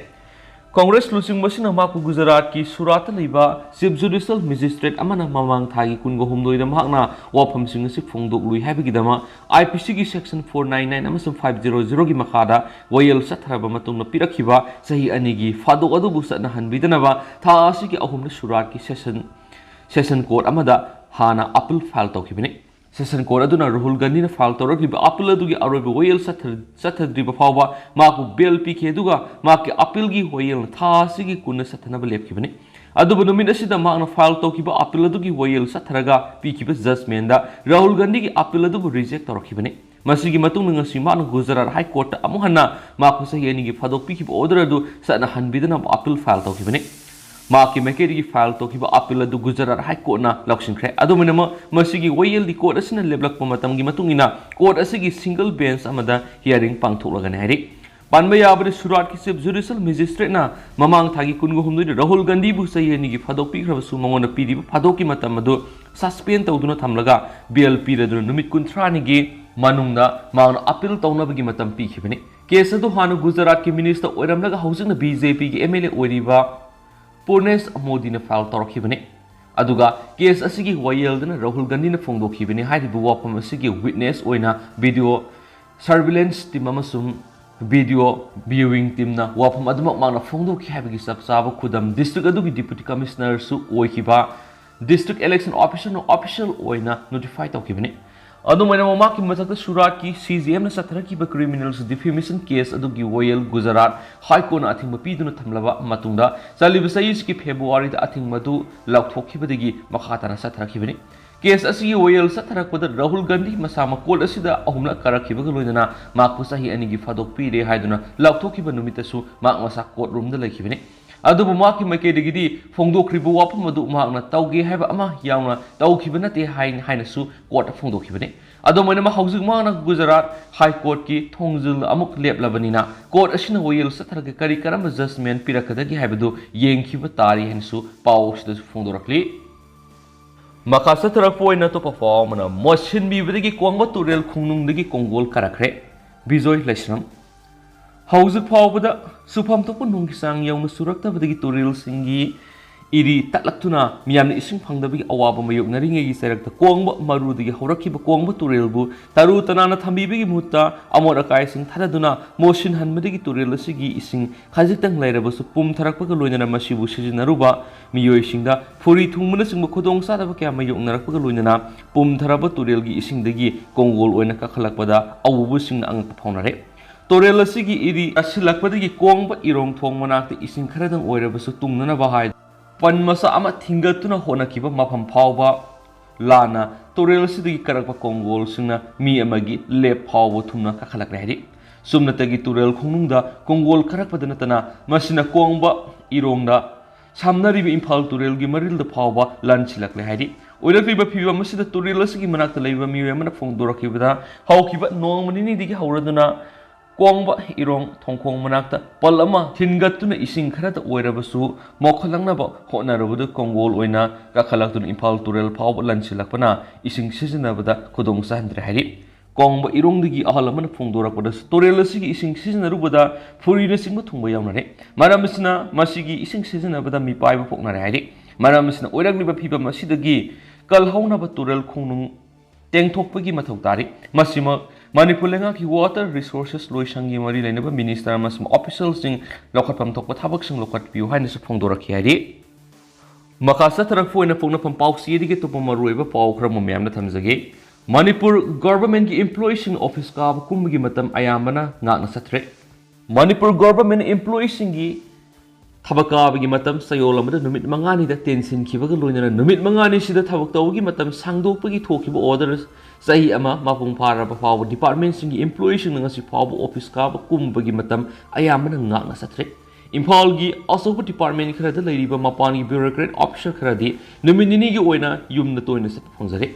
ꯀꯣꯡꯒ꯭ꯔꯦꯁ ꯂꯨꯆꯤꯡꯕꯁꯤꯅ ꯃꯍꯥꯛꯄꯨ ꯒꯨꯖꯔꯥꯠꯀꯤ ꯁꯨꯔꯥꯠꯇ ꯂꯩꯕ Chief Judicial Magistrate ꯑꯃꯅ ꯃꯃꯥꯡ ꯊꯥꯒꯤ ꯀꯨꯟꯒ ꯍꯨꯝꯗꯣꯏꯗ ꯃꯍꯥꯛꯅ ꯋꯥꯐꯝꯁꯤꯡ ꯑꯁꯤ ꯐꯣꯡꯗꯣꯛꯂꯨꯏ ꯍꯥꯏꯕꯒꯤꯗꯃꯛ IPCꯒꯤ section four nine nine ꯑꯃꯁꯨꯡ five zero zeroꯒꯤ ꯃꯈꯥꯗ ꯋꯥꯌꯦꯜ ꯆꯠꯊꯔꯕ ꯃꯇꯨꯡꯗ ꯄꯤꯔꯛꯈꯤꯕ ꯆꯍꯤ ꯑꯅꯤꯒꯤ ꯐꯥꯗꯣꯛ ꯑꯗꯨꯕꯨ ꯆꯠꯅꯍꯟꯕꯤꯗꯅꯕ ꯊꯥ ꯑꯁꯤꯒꯤ ꯑꯍꯨꯝꯗ ꯁꯨꯔꯥꯠꯀꯤ session, session court ꯑꯃꯗ ꯍꯥꯟꯅ appeal file ꯇꯧꯈꯤꯕꯅꯤ꯫ Session court ꯑꯗꯨꯅ ꯔꯥꯍꯨꯜ ꯒꯥꯟꯙꯤꯅ file ꯇꯧꯔꯛꯂꯤꯕ appeal ꯑꯗꯨꯒꯤ ꯑꯔꯣꯏꯕ ꯋꯥꯌꯦꯜ ꯆꯠꯊ-, ꯆꯠꯊꯗ꯭ꯔꯤꯕ ꯐꯥꯎꯕ ꯃꯍꯥꯛꯄꯨ bail ꯄꯤꯈꯤ, ꯑꯗꯨꯒ ꯃꯍꯥꯛꯀꯤ appealꯒꯤ ꯋꯥꯌꯦꯜꯅ ꯊꯥ ꯑꯁꯤꯒꯤ ꯀꯨꯟꯗ ꯆꯠꯊꯅꯕ ꯂꯦꯞꯈꯤꯕꯅꯤ꯫ ꯑꯗꯨꯕꯨ ꯅꯨꯃꯤꯠ ꯑꯁꯤꯗ ꯃꯍꯥꯛꯅ file ꯇꯧꯈꯤꯕ appeal ꯑꯗꯨꯒꯤ ꯋꯥꯌꯦꯜ ꯆꯠꯊꯔꯒ ꯄꯤꯈꯤꯕ judgmentꯗ ꯔꯥꯍꯨꯜ ꯒꯥꯟꯙꯤꯒꯤ appeal ꯑꯗꯨꯕꯨ reject ꯇꯧꯔꯛꯈꯤꯕꯅꯤ꯫ ꯃꯁꯤꯒꯤ ꯃꯇꯨꯡꯗ ꯉꯁꯤ ꯃꯍꯥꯛꯅ ꯒꯨꯖꯔꯥꯠ High Courtꯇ ꯑꯃꯨꯛ ꯍꯟꯅ ꯃꯍꯥꯛꯄꯨ ꯆꯍꯤ ꯑꯅꯤꯒꯤ ꯐꯥꯗꯣꯛ ꯄꯤꯈꯤꯕ order ꯑꯗꯨ ꯆꯠꯅꯍꯟꯕꯤꯗꯅꯕ appeal file ꯇꯧꯈꯤꯕꯅꯤ꯫ ꯃꯍꯥꯛꯀꯤ ꯃꯥꯏꯀꯩꯗꯒꯤ file ꯇꯧꯈꯤꯕ appeal ꯑꯗꯨ ꯒꯨꯖꯔꯥꯠ High Courtꯅ ꯂꯧꯁꯤꯟꯈ꯭ꯔꯦ꯫ ꯑꯗꯨꯝ ꯑꯣꯏꯅꯃꯛ, ꯃꯁꯤꯒꯤ ꯋꯥꯌꯦꯜꯗꯤ court ꯑꯁꯤꯅ ꯂꯦꯞꯂꯛꯄ ꯃꯇꯝꯒꯤ ꯃꯇꯨꯡ ꯏꯟꯅ court ꯑꯁꯤꯒꯤ single bench ꯑꯃꯗ hearing ꯄꯥꯡꯊꯣꯛꯂꯒꯅꯤ ꯍꯥꯏꯔꯤ꯫ ꯄꯟꯕ ꯌꯥꯕꯗꯤ, ꯁꯨꯔꯥꯠꯀꯤ Chief Judicial Magistrateꯅ ꯃꯃꯥꯡ ꯊꯥꯒꯤ ꯀꯨꯟꯒ ꯍꯨꯝꯗꯣꯏꯗ ꯔꯥꯍꯨꯜ ꯒꯥꯟꯙꯤꯕꯨ ꯆꯍꯤ ꯑꯅꯤꯒꯤ ꯐꯥꯗꯣꯛ ꯄꯤꯈ꯭ꯔꯕꯁꯨ, ꯃꯉꯣꯟꯗ ꯄꯤꯔꯤꯕ ꯐꯥꯗꯣꯛꯀꯤ ꯃꯇꯝ ꯑꯗꯨ suspend ꯇꯧꯗꯨꯅ ꯊꯝꯂꯒ bail ꯄꯤꯔꯗꯨꯅ ꯅꯨꯃꯤꯠ ꯀꯨꯟꯊ꯭ꯔꯥꯅꯤꯒꯤ ꯃꯅꯨꯡꯗ ꯃꯍꯥꯛꯅ appeal ꯇꯧꯅꯕꯒꯤ ꯃꯇꯝ ꯄꯤꯈꯤꯕꯅꯤ꯫ Case ꯑꯗꯨ ꯍꯥꯟꯅ ꯒꯨꯖꯔꯥꯠꯀꯤ minister ꯑꯣꯏꯔꯝꯂꯒ ꯍꯧꯖꯤꯛꯅ BJPꯒꯤ MLA ꯑꯣꯏꯔꯤꯕ ꯄꯨꯔꯅꯦꯁ ꯃꯣꯗꯤꯅ file ꯇꯧꯔꯛꯈꯤꯕꯅꯤ꯫ ꯑꯗꯨꯒ case ꯑꯁꯤꯒꯤ ꯋꯥꯌꯦꯜꯗꯅ ꯔꯥꯍꯨꯜ ꯒꯥꯟꯙꯤꯅ ꯐꯣꯡꯗꯣꯛꯈꯤꯕꯅꯤ꯫ ꯍꯥꯏꯔꯤꯕ ꯋꯥꯐꯝ ꯑꯁꯤꯒꯤ witness ꯑꯣꯏꯅ video surveillance team ꯑꯃꯁꯨꯡ video viewing teamꯅ ꯋꯥꯐꯝ ꯑꯗꯨꯃꯛ ꯃꯍꯥꯛꯅ ꯐꯣꯡꯗꯣꯛꯈꯤ ꯍꯥꯏꯕꯒꯤ ꯆꯞ ꯆꯥꯕ ꯈꯨꯗꯝ district ꯑꯗꯨꯒꯤ Deputy Commissionerꯁꯨ ꯑꯣꯏꯈꯤꯕ district election officerꯅ official ꯑꯣꯏꯅ notify ꯇꯧꯈꯤꯕꯅꯤ꯫ ꯑꯗꯨꯝ ꯑꯣꯏꯅꯃꯛ, ꯃꯍꯥꯛꯀꯤ ꯃꯊꯛꯇ ꯁꯨꯔꯥꯠꯀꯤ CJMꯅ ꯆꯠꯊꯔꯛꯈꯤꯕ criminals defamation case ꯑꯗꯨꯒꯤ ꯋꯥꯌꯦꯜ ꯒꯨꯖꯔꯥꯠ High Courtꯅ ꯑꯊꯤꯡꯕ ꯄꯤꯗꯨꯅ ꯊꯝꯂꯕ ꯃꯇꯨꯡꯗ, ꯆꯠꯂꯤꯕ ꯆꯍꯤꯁꯤꯒꯤ Februaryꯗ ꯑꯊꯤꯡꯕ ꯑꯗꯨ ꯂꯧꯊꯣꯛꯈꯤꯕꯗꯒꯤ ꯃꯈꯥ ꯇꯥꯅ ꯆꯠꯊꯔꯛꯈꯤꯕꯅꯤ꯫ Case ꯑꯁꯤꯒꯤ ꯋꯥꯌꯦꯜ ꯆꯠꯊꯔꯛꯄꯗ ꯔꯥꯍꯨꯜ ꯒꯥꯟꯙꯤ ꯃꯁꯥꯃꯛ court ꯑꯁꯤꯗ ꯑꯍꯨꯝꯂꯛ ꯀꯥꯔꯛꯈꯤꯕꯒ ꯂꯣꯏꯅꯅ ꯃꯍꯥꯛꯄꯨ ꯆꯍꯤ ꯑꯅꯤꯒꯤ ꯐꯥꯗꯣꯛ ꯄꯤꯔꯦ ꯍꯥꯏꯗꯨꯅ ꯂꯥꯎꯊꯣꯛꯈꯤꯕ ꯅꯨꯃꯤꯠꯇꯁꯨ ꯃꯍꯥꯛ ꯃꯁꯥ court roomꯗ ꯂꯩꯈꯤꯕꯅꯤ꯫ ꯑꯗꯨꯕꯨ ꯃꯍꯥꯛꯀꯤ ꯃꯥꯏꯀꯩꯗꯒꯤꯗꯤ ꯐꯣꯡꯗꯣꯛꯈ꯭ꯔꯤꯕ ꯋꯥꯐꯝ ꯑꯗꯨ ꯃꯍꯥꯛꯅ ꯇꯧꯒꯦ ꯍꯥꯏꯕ ꯑꯃ ꯌꯥꯎꯅ ꯇꯧꯈꯤꯕ ꯅꯠꯇꯦ ꯍꯥꯏ-, ꯍꯥꯏꯅꯁꯨ courtꯇ ꯐꯣꯡꯗꯣꯛꯈꯤꯕꯅꯤ꯫ ꯑꯗꯨꯝ ꯑꯣꯏꯅꯃꯛ, ꯍꯧꯖꯤꯛ ꯃꯍꯥꯛꯅ ꯒꯨꯖꯔꯥꯠ High Courtꯀꯤ ꯊꯣꯡꯖꯤꯜ ꯑꯃꯨꯛ ꯂꯦꯞꯂꯕꯅꯤꯅ, court ꯑꯁꯤꯅ ꯋꯥꯌꯦꯜ ꯆꯠꯊꯔꯒ ꯀꯔꯤ ꯀꯔꯝꯕ judgment ꯄꯤꯔꯛꯀꯗꯒꯦ ꯍꯥꯏꯕꯗꯨ ꯌꯦꯡꯈꯤꯕ ꯇꯥꯔꯤ ꯍꯥꯏꯅꯁꯨ ꯄꯥꯎ ꯑꯁꯤꯗꯁꯨ ꯐꯣꯡꯗꯣꯔꯛꯂꯤ꯫ ꯃꯈꯥ ꯆꯠꯊꯔꯛꯄ ꯑꯣꯏꯅ ꯑꯇꯣꯞꯄ ꯄꯥꯎ ꯑꯃꯅ, ꯃꯣꯠꯁꯤꯟꯕꯤꯕꯗꯒꯤ ꯀꯣꯡꯕ ꯇꯨꯔꯦꯜ ꯈꯣꯡꯅꯨꯡꯗꯒꯤ ꯀꯣꯡꯒꯣꯜ ꯀꯥꯔꯛꯈ꯭ꯔꯦ꯫ ꯕꯤꯖꯣꯏ ꯂꯩꯁ꯭ꯔꯝ꯫ ꯍꯧꯖꯤꯛ ꯐꯥꯎꯕꯗ ꯆꯨꯐꯝ ꯊꯣꯛꯄ ꯅꯣꯡꯒꯤ ꯆꯥꯡ ꯌꯧꯅ ꯆꯨꯔꯛꯇꯕꯗꯒꯤ ꯇꯨꯔꯦꯜꯁꯤꯡꯒꯤ ꯏꯔꯤ ꯇꯠꯂꯛꯇꯨꯅ ꯃꯤꯌꯥꯝꯅ ꯏꯁꯤꯡ ꯐꯪꯗꯕꯒꯤ ꯑꯋꯥꯕ ꯃꯥꯌꯣꯛꯅꯔꯤꯉꯩꯒꯤ ꯆꯩꯔꯛꯇ, ꯀꯣꯡꯕ ꯃꯔꯨꯗꯒꯤ ꯍꯧꯔꯛꯈꯤꯕ ꯀꯣꯡꯕ ꯇꯨꯔꯦꯜꯕꯨ ꯇꯔꯨ ꯇꯅꯥꯟꯅ ꯊꯝꯕꯤꯕꯒꯤ ꯃꯍꯨꯠꯇ ꯑꯃꯣꯠ ꯑꯀꯥꯏꯁꯤꯡ ꯊꯥꯗꯗꯨꯅ ꯃꯣꯠꯁꯤꯟꯍꯟꯕꯗꯒꯤ ꯇꯨꯔꯦꯜ ꯑꯁꯤꯒꯤ ꯏꯁꯤꯡ ꯈꯖꯤꯛꯇꯪ ꯂꯩꯔꯕꯁꯨ ꯄꯨꯝꯊꯔꯛꯄꯒ ꯂꯣꯏꯅꯅ ꯃꯁꯤꯕꯨ ꯁꯤꯖꯤꯟꯅꯔꯨꯕ ꯃꯤꯑꯣꯏꯁꯤꯡꯗ ꯐꯨꯔꯤ ꯊꯨꯡꯕꯅꯆꯤꯡꯕ ꯈꯨꯗꯣꯡꯆꯥꯗꯕ ꯀꯌꯥ ꯃꯥꯌꯣꯛꯅꯔꯛꯄꯒ ꯂꯣꯏꯅꯅ ꯄꯨꯝꯊꯔꯕ ꯇꯨꯔꯦꯜꯒꯤ ꯏꯁꯤꯡꯗꯒꯤ ꯀꯣꯡꯒꯣꯜ ꯑꯣꯏꯅ ꯀꯥꯈꯠꯂꯛꯄꯗ ꯑꯎꯕꯁꯤꯡꯅ ꯑꯉꯛꯄ ꯐꯥꯎꯅꯔꯦ꯫ ꯇꯨꯔꯦꯜ ꯑꯁꯤꯒꯤ ꯏꯔꯤ ꯇꯥꯁꯤꯜꯂꯛꯄꯗꯒꯤ ꯀꯣꯡꯕ ꯏꯔꯣꯡ ꯊꯣꯡ ꯃꯅꯥꯛꯇ ꯏꯁꯤꯡ ꯈꯔꯗꯪ ꯑꯣꯏꯔꯕꯁꯨ ꯇꯨꯡꯅꯅꯕ ꯍꯥꯏ ꯄꯟ ꯃꯆꯥ ꯑꯃ ꯊꯤꯡꯒꯠꯇꯨꯅ ꯍꯣꯠꯅꯈꯤꯕ ꯃꯐꯝ ꯐꯥꯎꯕ ꯂꯥꯟꯅ ꯇꯨꯔꯦꯜ ꯑꯁꯤꯗꯒꯤ ꯀꯥꯔꯛꯄ ꯀꯣꯡꯒꯣꯜꯁꯤꯡꯅ ꯃꯤ ꯑꯃꯒꯤ ꯂꯦꯞ ꯐꯥꯎꯕ ꯊꯨꯝꯅ ꯀꯥꯈꯠꯂꯛꯂꯦ ꯍꯥꯏꯔꯤ꯫ ꯆꯨꯝꯅꯇꯒꯤ ꯇꯨꯔꯦꯜ ꯈꯣꯡꯅꯨꯡꯗ ꯀꯣꯡꯒꯣꯜ ꯀꯥꯔꯛꯄꯗ ꯅꯠꯇꯅ ꯃꯁꯤꯅ ꯀꯣꯡꯕ ꯏꯔꯣꯡꯗ ꯁꯝꯅꯔꯤꯕ ꯏꯝꯐꯥꯜ ꯇꯨꯔꯦꯜꯒꯤ ꯃꯔꯤꯜꯗ ꯐꯥꯎꯕ ꯂꯥꯟꯁꯤꯜꯂꯛꯂꯦ ꯍꯥꯏꯔꯤ꯫ ꯑꯣꯏꯔꯛꯂꯤꯕ ꯐꯤꯕꯝ ꯑꯁꯤꯗ ꯇꯨꯔꯦꯜ ꯑꯁꯤꯒꯤ ꯃꯅꯥꯛꯇ ꯂꯩꯕ ꯃꯤꯑꯣꯏ ꯑꯃꯅ ꯐꯣꯡꯗꯣꯔꯛꯈꯤꯕꯗ, ꯍꯧꯈꯤꯕ ꯅꯣꯡꯃ ꯅꯤꯅꯤꯗꯒꯤ ꯍꯧꯔꯗꯨꯅ ꯀꯣꯡꯕ ꯏꯔꯣꯡ ꯊꯣꯡꯈꯣꯡ ꯃꯅꯥꯛꯇ ꯄꯜ ꯑꯃ ꯊꯤꯟꯒꯠꯇꯨꯅ ꯏꯁꯤꯡ ꯈꯔꯇ ꯑꯣꯏꯔꯕꯁꯨ ꯃꯣꯠꯈꯠꯂꯛꯅꯕ ꯍꯣꯠꯅꯔꯨꯕꯗ ꯀꯣꯡꯒꯣꯜ ꯑꯣꯏꯅ ꯀꯥꯈꯠꯂꯛꯇꯨꯅ ꯏꯝꯐꯥꯜ ꯇꯨꯔꯦꯜ ꯐꯥꯎꯕ ꯂꯟꯁꯤꯜꯂꯛꯄꯅ ꯏꯁꯤꯡ ꯁꯤꯖꯤꯟꯅꯕꯗ ꯈꯨꯗꯣꯡ ꯆꯥꯍꯟꯗ꯭ꯔꯦ ꯍꯥꯏꯔꯤ꯫ ꯀꯣꯡꯕ ꯏꯔꯣꯡꯗꯒꯤ ꯑꯍꯜ ꯑꯃꯅ ꯐꯣꯡꯗꯣꯔꯛꯄꯗꯁꯨ ꯇꯨꯔꯦꯜ ꯑꯁꯤꯒꯤ ꯏꯁꯤꯡ ꯁꯤꯖꯤꯟꯅꯔꯨꯕꯗ ꯐꯨꯔꯤꯅꯆꯤꯡꯕ ꯊꯨꯡꯕ ꯌꯥꯎꯅꯔꯦ꯫ ꯃꯔꯝ ꯑꯁꯤꯅ ꯃꯁꯤꯒꯤ ꯏꯁꯤꯡ ꯁꯤꯖꯤꯟꯅꯕꯗ ꯃꯤꯄꯥꯏꯕ ꯄꯣꯛꯅꯔꯦ ꯍꯥꯏꯔꯤ꯫ ꯃꯔꯝ ꯑꯁꯤꯅ ꯑꯣꯏꯔꯛꯂꯤꯕ ꯐꯤꯕꯝ ꯑꯁꯤꯗꯒꯤ ꯀꯜꯍꯧꯅꯕ ꯇꯨꯔꯦꯜ ꯈꯣꯡꯅꯨꯡ ꯇꯦꯡꯊꯣꯛꯄꯒꯤ ꯃꯊꯧ ꯇꯥꯔꯤ꯫ ꯃꯁꯤꯃꯛ ꯃꯅꯤꯄꯨꯔ ꯂꯩꯉꯥꯛꯀꯤ Water Resources ꯂꯣꯏꯁꯪꯒꯤ ꯃꯔꯤ ꯂꯩꯅꯕ ꯃꯤꯅꯤꯁꯇꯔ ꯑꯃꯁꯨꯡ ꯑꯣꯐꯤꯁꯤꯌꯦꯜꯁꯤꯡ ꯂꯧꯈꯠꯐꯝ ꯊꯣꯛꯄ ꯊꯕꯛꯁꯤꯡ ꯂꯧꯈꯠꯄꯤꯌꯨ ꯍꯥꯏꯅꯁꯨ ꯐꯣꯡꯗꯣꯔꯛꯈꯤ ꯍꯥꯏꯔꯤ꯫ ꯃꯈꯥ ꯆꯠꯊꯔꯛꯄ ꯑꯣꯏꯅ ꯄꯣꯛꯅꯐꯝ ꯄꯥꯎꯆꯦꯗꯒꯤ ꯑꯇꯣꯞꯄ ꯃꯔꯨꯑꯣꯏꯕ ꯄꯥꯎ ꯈꯔ ꯑꯃ ꯃꯌꯥꯝꯅ ꯊꯝꯖꯒꯦ꯫ ꯃꯅꯤꯄꯨꯔ ꯒꯣꯚꯔꯟꯃꯦꯟꯠꯀꯤ ꯏꯝꯄ꯭ꯂꯣꯌꯤꯁꯤꯡ ꯑꯣꯐꯤꯁ ꯀꯥꯕ ꯀꯨꯝꯕꯒꯤ ꯃꯇꯝ ꯑꯌꯥꯝꯕꯅ ꯉꯥꯛꯅ ꯆꯠꯇ꯭ꯔꯦ꯫ ꯃꯅꯤꯄꯨꯔ ꯒꯣꯚꯔꯟꯃꯦꯟꯠ ꯏꯝꯄ꯭ꯂꯣꯌꯤꯁꯤꯡꯒꯤ ꯊꯕꯛ ꯀꯥꯕꯒꯤ ꯃꯇꯝ ꯆꯌꯣꯜ ꯑꯃꯗ ꯅꯨꯃꯤꯠ ꯃꯉꯥꯅꯤꯗ ꯇꯦꯟꯁꯤꯟꯈꯤꯕꯒ ꯂꯣꯏꯅꯅ ꯅꯨꯃꯤꯠ ꯃꯉꯥꯅꯤꯁꯤꯗ ꯊꯕꯛ ꯇꯧꯕꯒꯤ ꯃꯇꯝ ꯁꯥꯡꯗꯣꯛꯄꯒꯤ ꯊꯣꯛꯈꯤꯕ ꯑꯣꯔꯗꯔ ꯆꯍꯤ ꯑꯃ ꯃꯄꯨꯡ ꯐꯥꯔꯕ ꯐꯥꯎꯕ ꯗꯤꯄꯥꯔꯠꯃꯦꯟꯠꯁꯤꯡꯒꯤ ꯏꯝꯄ꯭ꯂꯣꯌꯤꯁꯤꯡꯅ ꯉꯁꯤ ꯐꯥꯎꯕ ꯑꯣꯐꯤꯁ ꯀꯥꯕ ꯀꯨꯝꯕꯒꯤ ꯃꯇꯝ ꯑꯌꯥꯝꯕꯅ ꯉꯥꯛꯅ ꯆꯠꯇ꯭ꯔꯦ꯫ ꯏꯝꯐꯥꯜꯒꯤ ꯑꯆꯧꯕ ꯗꯤꯄꯥꯔꯠꯃꯦꯟꯠ ꯈꯔꯗ ꯂꯩꯔꯤꯕ ꯃꯄꯥꯟꯒꯤ ꯕ꯭ꯌꯨꯔꯣꯀ꯭ꯔꯦꯠ ꯑꯣꯐꯤꯁꯔ ꯈꯔꯗꯤ ꯅꯨꯃꯤꯠ ꯅꯤꯅꯤꯒꯤ ꯑꯣꯏꯅ ꯌꯨꯝꯗ ꯇꯣꯏꯅ ꯆꯠꯄ ꯐꯪꯖꯔꯦ꯫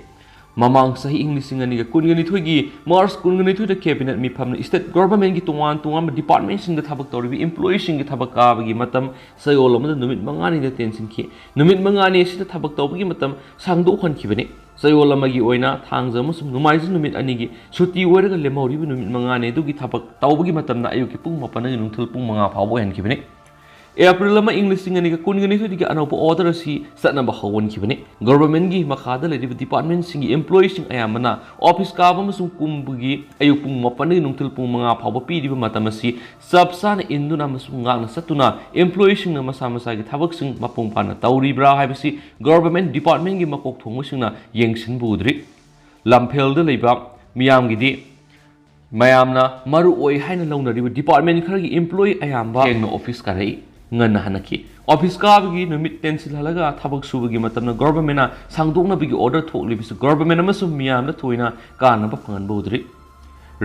ꯃꯃꯥꯡ ꯆꯍꯤ ꯏꯪ ꯂꯤꯁꯤꯡ ꯑꯅꯤꯒ ꯀꯨꯟꯒ ꯅꯤꯊꯣꯏꯒꯤ ꯃꯥꯔꯆ ꯀꯨꯟꯒ ꯅꯤꯊꯣꯏꯗ ꯀꯦꯕꯤꯅꯦꯠ ꯃꯤꯐꯝꯅ ꯁ꯭ꯇꯦꯠ ꯒꯣꯚꯔꯟꯃꯦꯟꯠꯀꯤ ꯇꯣꯉꯥꯟ ꯇꯣꯉꯥꯟꯕ ꯗꯤꯄꯥꯔꯠꯃꯦꯟꯠꯁꯤꯡꯗ ꯊꯕꯛ ꯇꯧꯔꯤꯕ ꯏꯝꯄ꯭ꯂꯣꯌꯤꯁꯤꯡꯒꯤ ꯊꯕꯛ ꯀꯥꯕꯒꯤ ꯃꯇꯝ ꯆꯌꯣꯜ ꯑꯃꯗ ꯅꯨꯃꯤꯠ ꯃꯉꯥꯅꯤꯗ ꯇꯦꯟꯁꯤꯟꯈꯤ꯫ ꯅꯨꯃꯤꯠ ꯃꯉꯥꯅꯤ ꯑꯁꯤꯗ ꯊꯕꯛ ꯇꯧꯕꯒꯤ ꯃꯇꯝ ꯁꯥꯡꯗꯣꯛꯍꯟꯈꯤꯕꯅꯤ꯫ ꯆꯌꯣꯜ ꯑꯃꯒꯤ ꯑꯣꯏꯅ ꯊꯥꯡꯖ ꯑꯃꯁꯨꯡ ꯅꯣꯡꯃꯥꯏꯖꯤꯡ ꯅꯨꯃꯤꯠ ꯑꯅꯤꯒꯤ ꯁꯨꯇꯤ ꯑꯣꯏꯔꯒ ꯂꯦꯝꯍꯧꯔꯤꯕ ꯅꯨꯃꯤꯠ ꯃꯉꯥꯅꯤ ꯑꯗꯨꯒꯤ ꯊꯕꯛ ꯇꯧꯕꯒꯤ ꯃꯇꯝꯅ ꯑꯌꯨꯛꯀꯤ ꯄꯨꯡ ꯃꯥꯄꯟꯗꯒꯤ ꯅꯨꯡꯊꯤꯜ ꯄꯨꯡ ꯃꯉꯥ ꯐꯥꯎꯕ ꯑꯣꯏꯍꯟꯈꯤꯕꯅꯤ꯫ ꯑꯦꯄ꯭ꯔꯤꯜ ꯑꯃ ꯏꯪ ꯂꯤꯁꯤꯡ ꯑꯅꯤꯒ ꯀꯨꯟꯒ ꯅꯤꯊꯣꯏꯗꯒꯤ ꯑꯅꯧꯕ ꯑꯣꯔꯗꯔ ꯑꯁꯤ ꯆꯠꯅꯕ ꯍꯧꯍꯟꯈꯤꯕꯅꯤ꯫ ꯒꯣꯚꯔꯟꯃꯦꯟꯠꯀꯤ ꯃꯈꯥꯗ ꯂꯩꯔꯤꯕ ꯗꯤꯄꯥꯔꯠꯃꯦꯟꯠꯁꯤꯡꯒꯤ ꯏꯝꯄ꯭ꯂꯣꯌꯤꯁꯤꯡ ꯑꯌꯥꯝꯕꯅ ꯑꯣꯐꯤꯁ ꯀꯥꯕ ꯑꯃꯁꯨꯡ ꯀꯨꯝꯕꯒꯤ ꯑꯌꯨꯛ ꯄꯨꯡ ꯃꯥꯄꯟꯗꯒꯤ ꯅꯨꯡꯊꯤꯜ ꯄꯨꯡ ꯃꯉꯥ ꯐꯥꯎꯕ ꯄꯤꯔꯤꯕ ꯃꯇꯝ ꯑꯁꯤ ꯆꯞ ꯆꯥꯅ ꯏꯟꯗꯨꯅ ꯑꯃꯁꯨꯡ ꯉꯥꯛꯅ ꯆꯠꯇꯨꯅ ꯏꯝꯄ꯭ꯂꯣꯌꯤꯁꯤꯡꯅ ꯃꯁꯥ ꯃꯁꯥꯒꯤ ꯊꯕꯛꯁꯤꯡ ꯃꯄꯨꯡ ꯐꯥꯅ ꯇꯧꯔꯤꯕ꯭ꯔꯥ ꯍꯥꯏꯕꯁꯤ ꯒꯣꯚꯔꯟꯃꯦꯟꯠ ꯗꯤꯄꯥꯔꯠꯃꯦꯟꯠꯀꯤ ꯃꯀꯣꯛ ꯊꯣꯡꯕꯁꯤꯡꯅ ꯌꯦꯡꯁꯤꯟꯕ ꯎꯗ꯭ꯔꯤ꯫ ꯂꯝꯐꯦꯜꯗ ꯂꯩꯕ ꯃꯤꯌꯥꯝꯒꯤꯗꯤ ꯃꯌꯥꯝꯅ ꯃꯔꯨ ꯑꯣꯏ ꯍꯥꯏꯅ ꯂꯧꯅꯔꯤꯕ ꯗꯤꯄꯥꯔꯠꯃꯦꯟꯠ ꯈꯔꯒꯤ ꯏꯝꯄ꯭ꯂꯣꯌꯤ ꯑꯌꯥꯝꯕ ꯊꯦꯡꯅ ꯑꯣꯐꯤꯁ ꯀꯥꯔꯛꯏ꯫ ꯉꯟꯅ ꯍꯟꯅꯈꯤ꯫ ꯑꯣꯐꯤꯁ ꯀꯥꯕꯒꯤ ꯅꯨꯃꯤꯠ ꯇꯦꯟꯁꯤꯜꯍꯜꯂꯒ ꯊꯕꯛ ꯁꯨꯕꯒꯤ ꯃꯇꯝꯅ ꯒꯣꯚꯔꯟꯃꯦꯟꯠꯅ ꯁꯥꯡꯗꯣꯛꯅꯕꯒꯤ ꯑꯣꯔꯗꯔ ꯊꯣꯛꯂꯤꯕꯁꯤ ꯒꯣꯚꯔꯟꯃꯦꯟꯠ ꯑꯃꯁꯨꯡ ꯃꯤꯌꯥꯝꯗ ꯊꯣꯏꯅ ꯀꯥꯟꯅꯕ ꯐꯪꯍꯟꯕ ꯎꯗ꯭ꯔꯤ꯫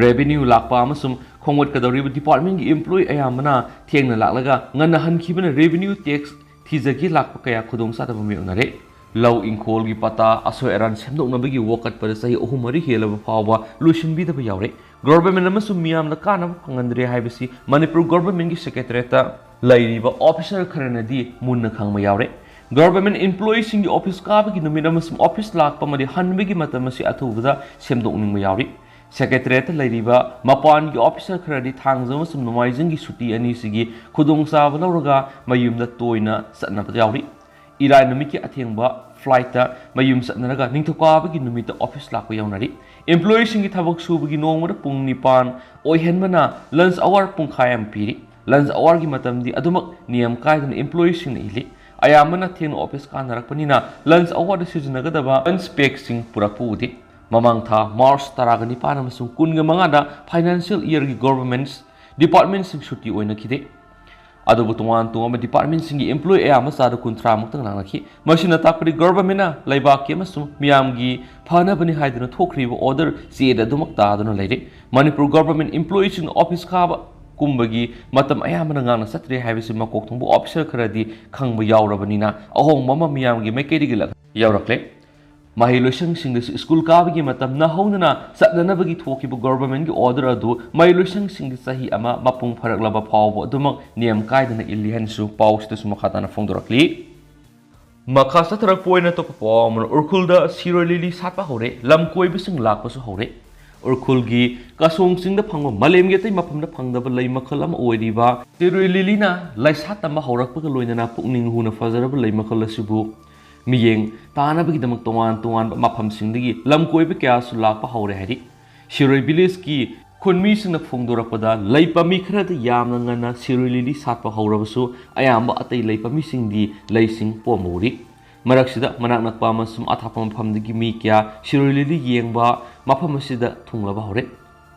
ꯔꯦꯚꯤꯅ꯭ꯌꯨ ꯂꯥꯛꯄ ꯑꯃꯁꯨꯡ ꯈꯣꯝꯒꯠꯀꯗꯧꯔꯤꯕ ꯗꯤꯄꯥꯔꯠꯃꯦꯟꯠꯀꯤ ꯏꯝꯄ꯭ꯂꯣꯌꯤ ꯑꯌꯥꯝꯕꯅ ꯊꯦꯡꯅ ꯂꯥꯛꯂꯒ ꯉꯟꯅ ꯍꯟꯈꯤꯕꯅ ꯔꯦꯚꯤꯅ꯭ꯌꯨ ꯇꯦꯛꯁ ꯊꯤꯖꯒꯦ ꯂꯥꯛꯄ ꯀꯌꯥ ꯈꯨꯗꯣꯡꯆꯥꯗꯕ ꯃꯥꯌꯣꯛꯅꯔꯦ꯫ ꯂꯧ ꯏꯪꯈꯣꯜꯒꯤ ꯄꯇꯥ ꯑꯁꯣꯏ ꯑꯔꯥꯟ ꯁꯦꯝꯗꯣꯛꯅꯕꯒꯤ ꯋꯥꯀꯠꯄꯗ ꯆꯍꯤ ꯑꯍꯨꯝ ꯃꯔꯤ ꯍꯦꯜꯂꯕ ꯐꯥꯎꯕ ꯂꯣꯏꯁꯤꯟꯕꯤꯗꯕ ꯌꯥꯎꯔꯦ꯫ ꯒꯣꯔꯕꯔꯃꯦꯟ ꯑꯃꯁꯨꯡ ꯃꯤꯌꯥꯝꯗ ꯀꯥꯟꯅꯕ ꯐꯪꯍꯟꯗ꯭ꯔꯦ ꯍꯥꯏꯕꯁꯤ ꯃꯅꯤꯄꯨꯔ ꯒꯣꯔꯕꯔꯃꯦꯟꯒꯤ ꯁꯦꯀ꯭ꯔꯦꯇꯔꯤꯌꯦꯠꯇ ꯂꯩꯔꯤꯕ ꯑꯣꯐꯤꯁꯥꯔ ꯈꯔꯅꯗꯤ ꯃꯨꯟꯅ ꯈꯪꯕ ꯌꯥꯎꯔꯦ꯫ ꯒꯣꯔꯕꯔꯃꯦꯟ ꯏꯝꯄ꯭ꯂꯣꯌꯤꯁꯤꯡꯒꯤ ꯑꯣꯐꯤꯁ ꯀꯥꯕꯒꯤ ꯅꯨꯃꯤꯠ ꯑꯃꯁꯨꯡ ꯑꯣꯐꯤꯁ ꯂꯥꯛꯄ ꯑꯃꯗꯤ ꯍꯟꯕꯒꯤ ꯃꯇꯝ ꯑꯁꯤ ꯑꯊꯨꯕꯗ ꯁꯦꯝꯗꯣꯛꯅꯤꯡꯕ ꯌꯥꯎꯔꯤ꯫ ꯁꯦꯀ꯭ꯔꯦꯇꯔꯤꯌꯦꯠꯇ ꯂꯩꯔꯤꯕ ꯃꯄꯥꯟꯒꯤ ꯑꯣꯐꯤꯁꯥꯔ ꯈꯔꯗꯤ ꯊꯥꯡꯖ ꯑꯃꯁꯨꯡ ꯅꯣꯡꯃꯥꯏꯖꯤꯡꯒꯤ ꯁꯨꯇꯤ ꯑꯅꯤꯁꯤꯒꯤ ꯈꯨꯗꯣꯡꯆꯥꯕ ꯂꯧꯔꯒ ꯃꯌꯨꯝꯗ ꯇꯣꯏꯅ ꯆꯠꯅꯕ ꯌꯥꯎꯔꯤ꯫ ꯏꯔꯥꯏ ꯅꯨꯃꯤꯠꯀꯤ ꯑꯊꯦꯡꯕ ꯐ꯭ꯂꯥꯏꯠꯇ ꯃꯌꯨꯝ ꯆꯠꯅꯔꯒ ꯅꯤꯡꯊꯧꯀꯥꯕꯒꯤ ꯅꯨꯃꯤꯠꯇ ꯑꯣꯐꯤꯁ ꯂꯥꯛꯄ ꯌꯥꯎꯅꯔꯤ꯫ ꯏꯝꯄ꯭ꯂꯣꯌꯤꯁꯤꯡꯒꯤ ꯊꯕꯛ ꯁꯨꯕꯒꯤ ꯅꯣꯡꯃꯗ ꯄꯨꯡ ꯅꯤꯄꯥꯟ ꯑꯣꯏꯍꯟꯕꯅ ꯂꯟꯆ ꯑꯋꯥꯔ ꯄꯨꯡꯈꯥꯏ ꯑꯃ ꯄꯤꯔꯤ꯫ ꯂꯟꯆ ꯑꯋꯥꯔꯒꯤ ꯃꯇꯝꯗꯤ ꯑꯗꯨꯃꯛ ꯅꯤꯌꯝ ꯀꯥꯏꯗꯅ ꯏꯝꯄ꯭ꯂꯣꯌꯤꯁꯤꯡꯅ ꯏꯜꯂꯤ꯫ ꯑꯌꯥꯝꯕꯅ ꯊꯦꯡꯅ ꯑꯣꯐꯤꯁ ꯀꯥꯅꯔꯛꯄꯅꯤꯅ ꯂꯟꯆ ꯑꯋꯥꯔꯗ ꯁꯤꯖꯤꯟꯅꯒꯗꯕ ꯂꯟꯆ ꯄꯦꯛꯁꯤꯡ ꯄꯨꯔꯛꯄ ꯎꯗꯦ꯫ ꯃꯃꯥꯡ ꯊꯥ ꯃꯥꯔꯆ ꯇꯔꯥꯒ ꯅꯤꯄꯥꯟ ꯑꯃꯁꯨꯡ ꯀꯨꯟꯒ ꯃꯉꯥꯗ ꯐꯥꯏꯅꯥꯟꯁꯤꯌꯦꯜ ꯏꯌꯔꯒꯤ ꯒꯣꯔꯕꯔꯃꯦꯟꯠ ꯗꯤꯄꯥꯔꯠꯃꯦꯟꯠꯁꯤꯡ ꯁꯨꯇꯤ ꯑꯣꯏꯅꯈꯤꯗꯦ꯫ ꯑꯗꯨꯕꯨ ꯇꯣꯉꯥꯟ ꯇꯣꯉꯥꯟꯕ ꯗꯤꯄꯥꯔꯠꯃꯦꯟꯠꯁꯤꯡꯒꯤ ꯏꯝꯄ꯭ꯂꯣꯌꯤ ꯑꯌꯥꯝꯕ ꯆꯥꯗ ꯀꯨꯟꯊ꯭ꯔꯥ ꯃꯨꯛꯇꯪ ꯂꯥꯛꯅꯈꯤ꯫ ꯃꯁꯤꯅ ꯇꯥꯛꯄꯗꯤ ꯒꯣꯔꯕꯔꯃꯦꯟꯠꯅ ꯂꯩꯕꯥꯛꯀꯤ ꯑꯃꯁꯨꯡ ꯃꯤꯌꯥꯝꯒꯤ ꯐꯅꯕꯅꯤ ꯍꯥꯏꯗꯨꯅ ꯊꯣꯛꯈ꯭ꯔꯤꯕ ꯑꯣꯔꯗꯔ ꯆꯦꯗ ꯑꯗꯨꯃꯛ ꯇꯥꯗꯨꯅ ꯂꯩꯔꯤ꯫ ꯃꯅꯤꯄꯨꯔ ꯒꯣꯔꯕꯔꯃꯦꯟꯠ ꯏꯝꯄ꯭ꯂꯣꯌꯤꯁꯤꯡꯅ ꯑꯣꯐꯤꯁ ꯀꯥꯕ ꯀꯨꯝꯕꯒꯤ ꯃꯇꯝ ꯑꯌꯥꯝꯕꯅ ꯉꯥꯡꯅ ꯆꯠꯇ꯭ꯔꯦ ꯍꯥꯏꯕꯁꯤ ꯃꯀꯣꯛ ꯊꯣꯡꯕ ꯑꯣꯐꯤꯁꯥꯔ ꯈꯔꯗꯤ ꯈꯪꯕ ꯌꯥꯎꯔꯕꯅꯤꯅ ꯑꯍꯣꯡꯕ ꯑꯃ ꯃꯤꯌꯥꯝꯒꯤ ꯃꯥꯏꯀꯩꯗꯒꯤ ꯂꯥꯛ-, ꯌꯥꯎꯔꯛꯂꯦ꯫ ꯃꯍꯩꯂꯣꯏꯁꯪꯁꯤꯡꯗꯁꯨ ꯁ꯭ꯀꯨꯜ ꯀꯥꯕꯒꯤ ꯃꯇꯝ ꯅꯧꯍꯧꯅꯅ ꯆꯠꯅꯅꯕꯒꯤ ꯊꯣꯛꯈꯤꯕ ꯒꯣꯔꯕꯔꯃꯦꯟꯠꯀꯤ ꯑꯣꯔꯗꯔ ꯑꯗꯨ ꯃꯍꯩꯂꯣꯏꯁꯪꯁꯤꯡꯗ ꯆꯍꯤ ꯑꯃ ꯃꯄꯨꯡ ꯐꯥꯔꯛꯂꯕ ꯐꯥꯎꯕ ꯑꯗꯨꯃꯛ ꯅꯤꯌꯝ ꯀꯥꯏꯗꯅ ꯏꯜꯂꯤ ꯍꯥꯏꯅꯁꯨ ꯄꯥꯎꯁꯤꯗꯁꯨ ꯃꯈꯥ ꯇꯥꯅ ꯐꯣꯡꯗꯣꯔꯛꯂꯤ꯫ ꯃꯈꯥ ꯆꯠꯊꯔꯛꯄ ꯑꯣꯏꯅ ꯑꯇꯣꯞꯄ ꯄꯥꯎ ꯑꯃꯅ, ꯎꯔꯈꯨꯜꯗ ꯁꯤꯔꯣꯏ ꯂꯤꯂꯤ ꯁꯥꯠꯄ ꯍꯧꯔꯦ, ꯂꯝ ꯀꯣꯏꯕꯁꯤꯡ ꯂꯥꯛꯄꯁꯨ ꯍꯧꯔꯦ꯫ ꯎꯔꯈꯨꯜꯒꯤ ꯀꯥꯁꯣꯡ ꯆꯤꯡꯗ ꯐꯪꯕ ꯃꯥꯂꯦꯝꯒꯤ ꯑꯇꯩ ꯃꯐꯝꯗ ꯐꯪꯗꯕ ꯂꯩ ꯃꯈꯜ ꯑꯃ ꯑꯣꯏꯔꯤꯕ ꯁꯤꯔꯣꯏ ꯂꯤꯂꯤꯅ ꯂꯩꯁꯥꯠ ꯇꯝꯕ ꯍꯧꯔꯛꯄꯒ ꯂꯣꯏꯅꯅ ꯄꯨꯛꯅꯤꯡ ꯍꯨꯅ ꯐꯖꯔꯕ ꯂꯩ ꯃꯈꯜ ꯑꯁꯤꯕꯨ ꯃꯤꯠꯌꯦꯡ ꯇꯥꯅꯕꯒꯤꯗꯃꯛ ꯇꯣꯉꯥꯟ ꯇꯣꯉꯥꯟꯕ ꯃꯐꯝꯁꯤꯡꯗꯒꯤ ꯂꯝ ꯀꯣꯏꯕ ꯀꯌꯥꯁꯨ ꯂꯥꯛꯄ ꯍꯧꯔꯦ ꯍꯥꯏꯔꯤ꯫ ꯁꯤꯔꯣꯏ ꯚꯤꯂꯦꯖꯀꯤ ꯈꯨꯟꯃꯤꯁꯤꯡꯅ ꯐꯣꯡꯗꯣꯔꯛꯄꯗ, ꯂꯩ ꯄꯥꯝꯕꯤ ꯈꯔꯗ ꯌꯥꯝꯅ ꯉꯟꯅ ꯁꯤꯔꯣꯏ ꯂꯤꯂꯤ ꯁꯥꯠꯄ ꯍꯧꯔꯕꯁꯨ, ꯑꯌꯥꯝꯕ ꯑꯇꯩ ꯂꯩ ꯄꯥꯝꯕꯤꯁꯤꯡꯗꯤ ꯂꯩꯁꯤꯡ ꯄꯣꯝꯕ ꯎꯔꯤ꯫ ꯃꯔꯛꯁꯤꯗ ꯃꯅꯥꯛ ꯅꯛꯄ ꯑꯃꯁꯨꯡ ꯑꯊꯥꯞꯄ ꯃꯐꯝꯗꯒꯤ ꯃꯤ ꯀꯌꯥ ꯁꯤꯔꯣꯏ ꯂꯤꯂꯤ ꯌꯦꯡꯕ ꯃꯐꯝ ꯑꯁꯤꯗ ꯊꯨꯡꯂꯕ ꯍꯧꯔꯦ꯫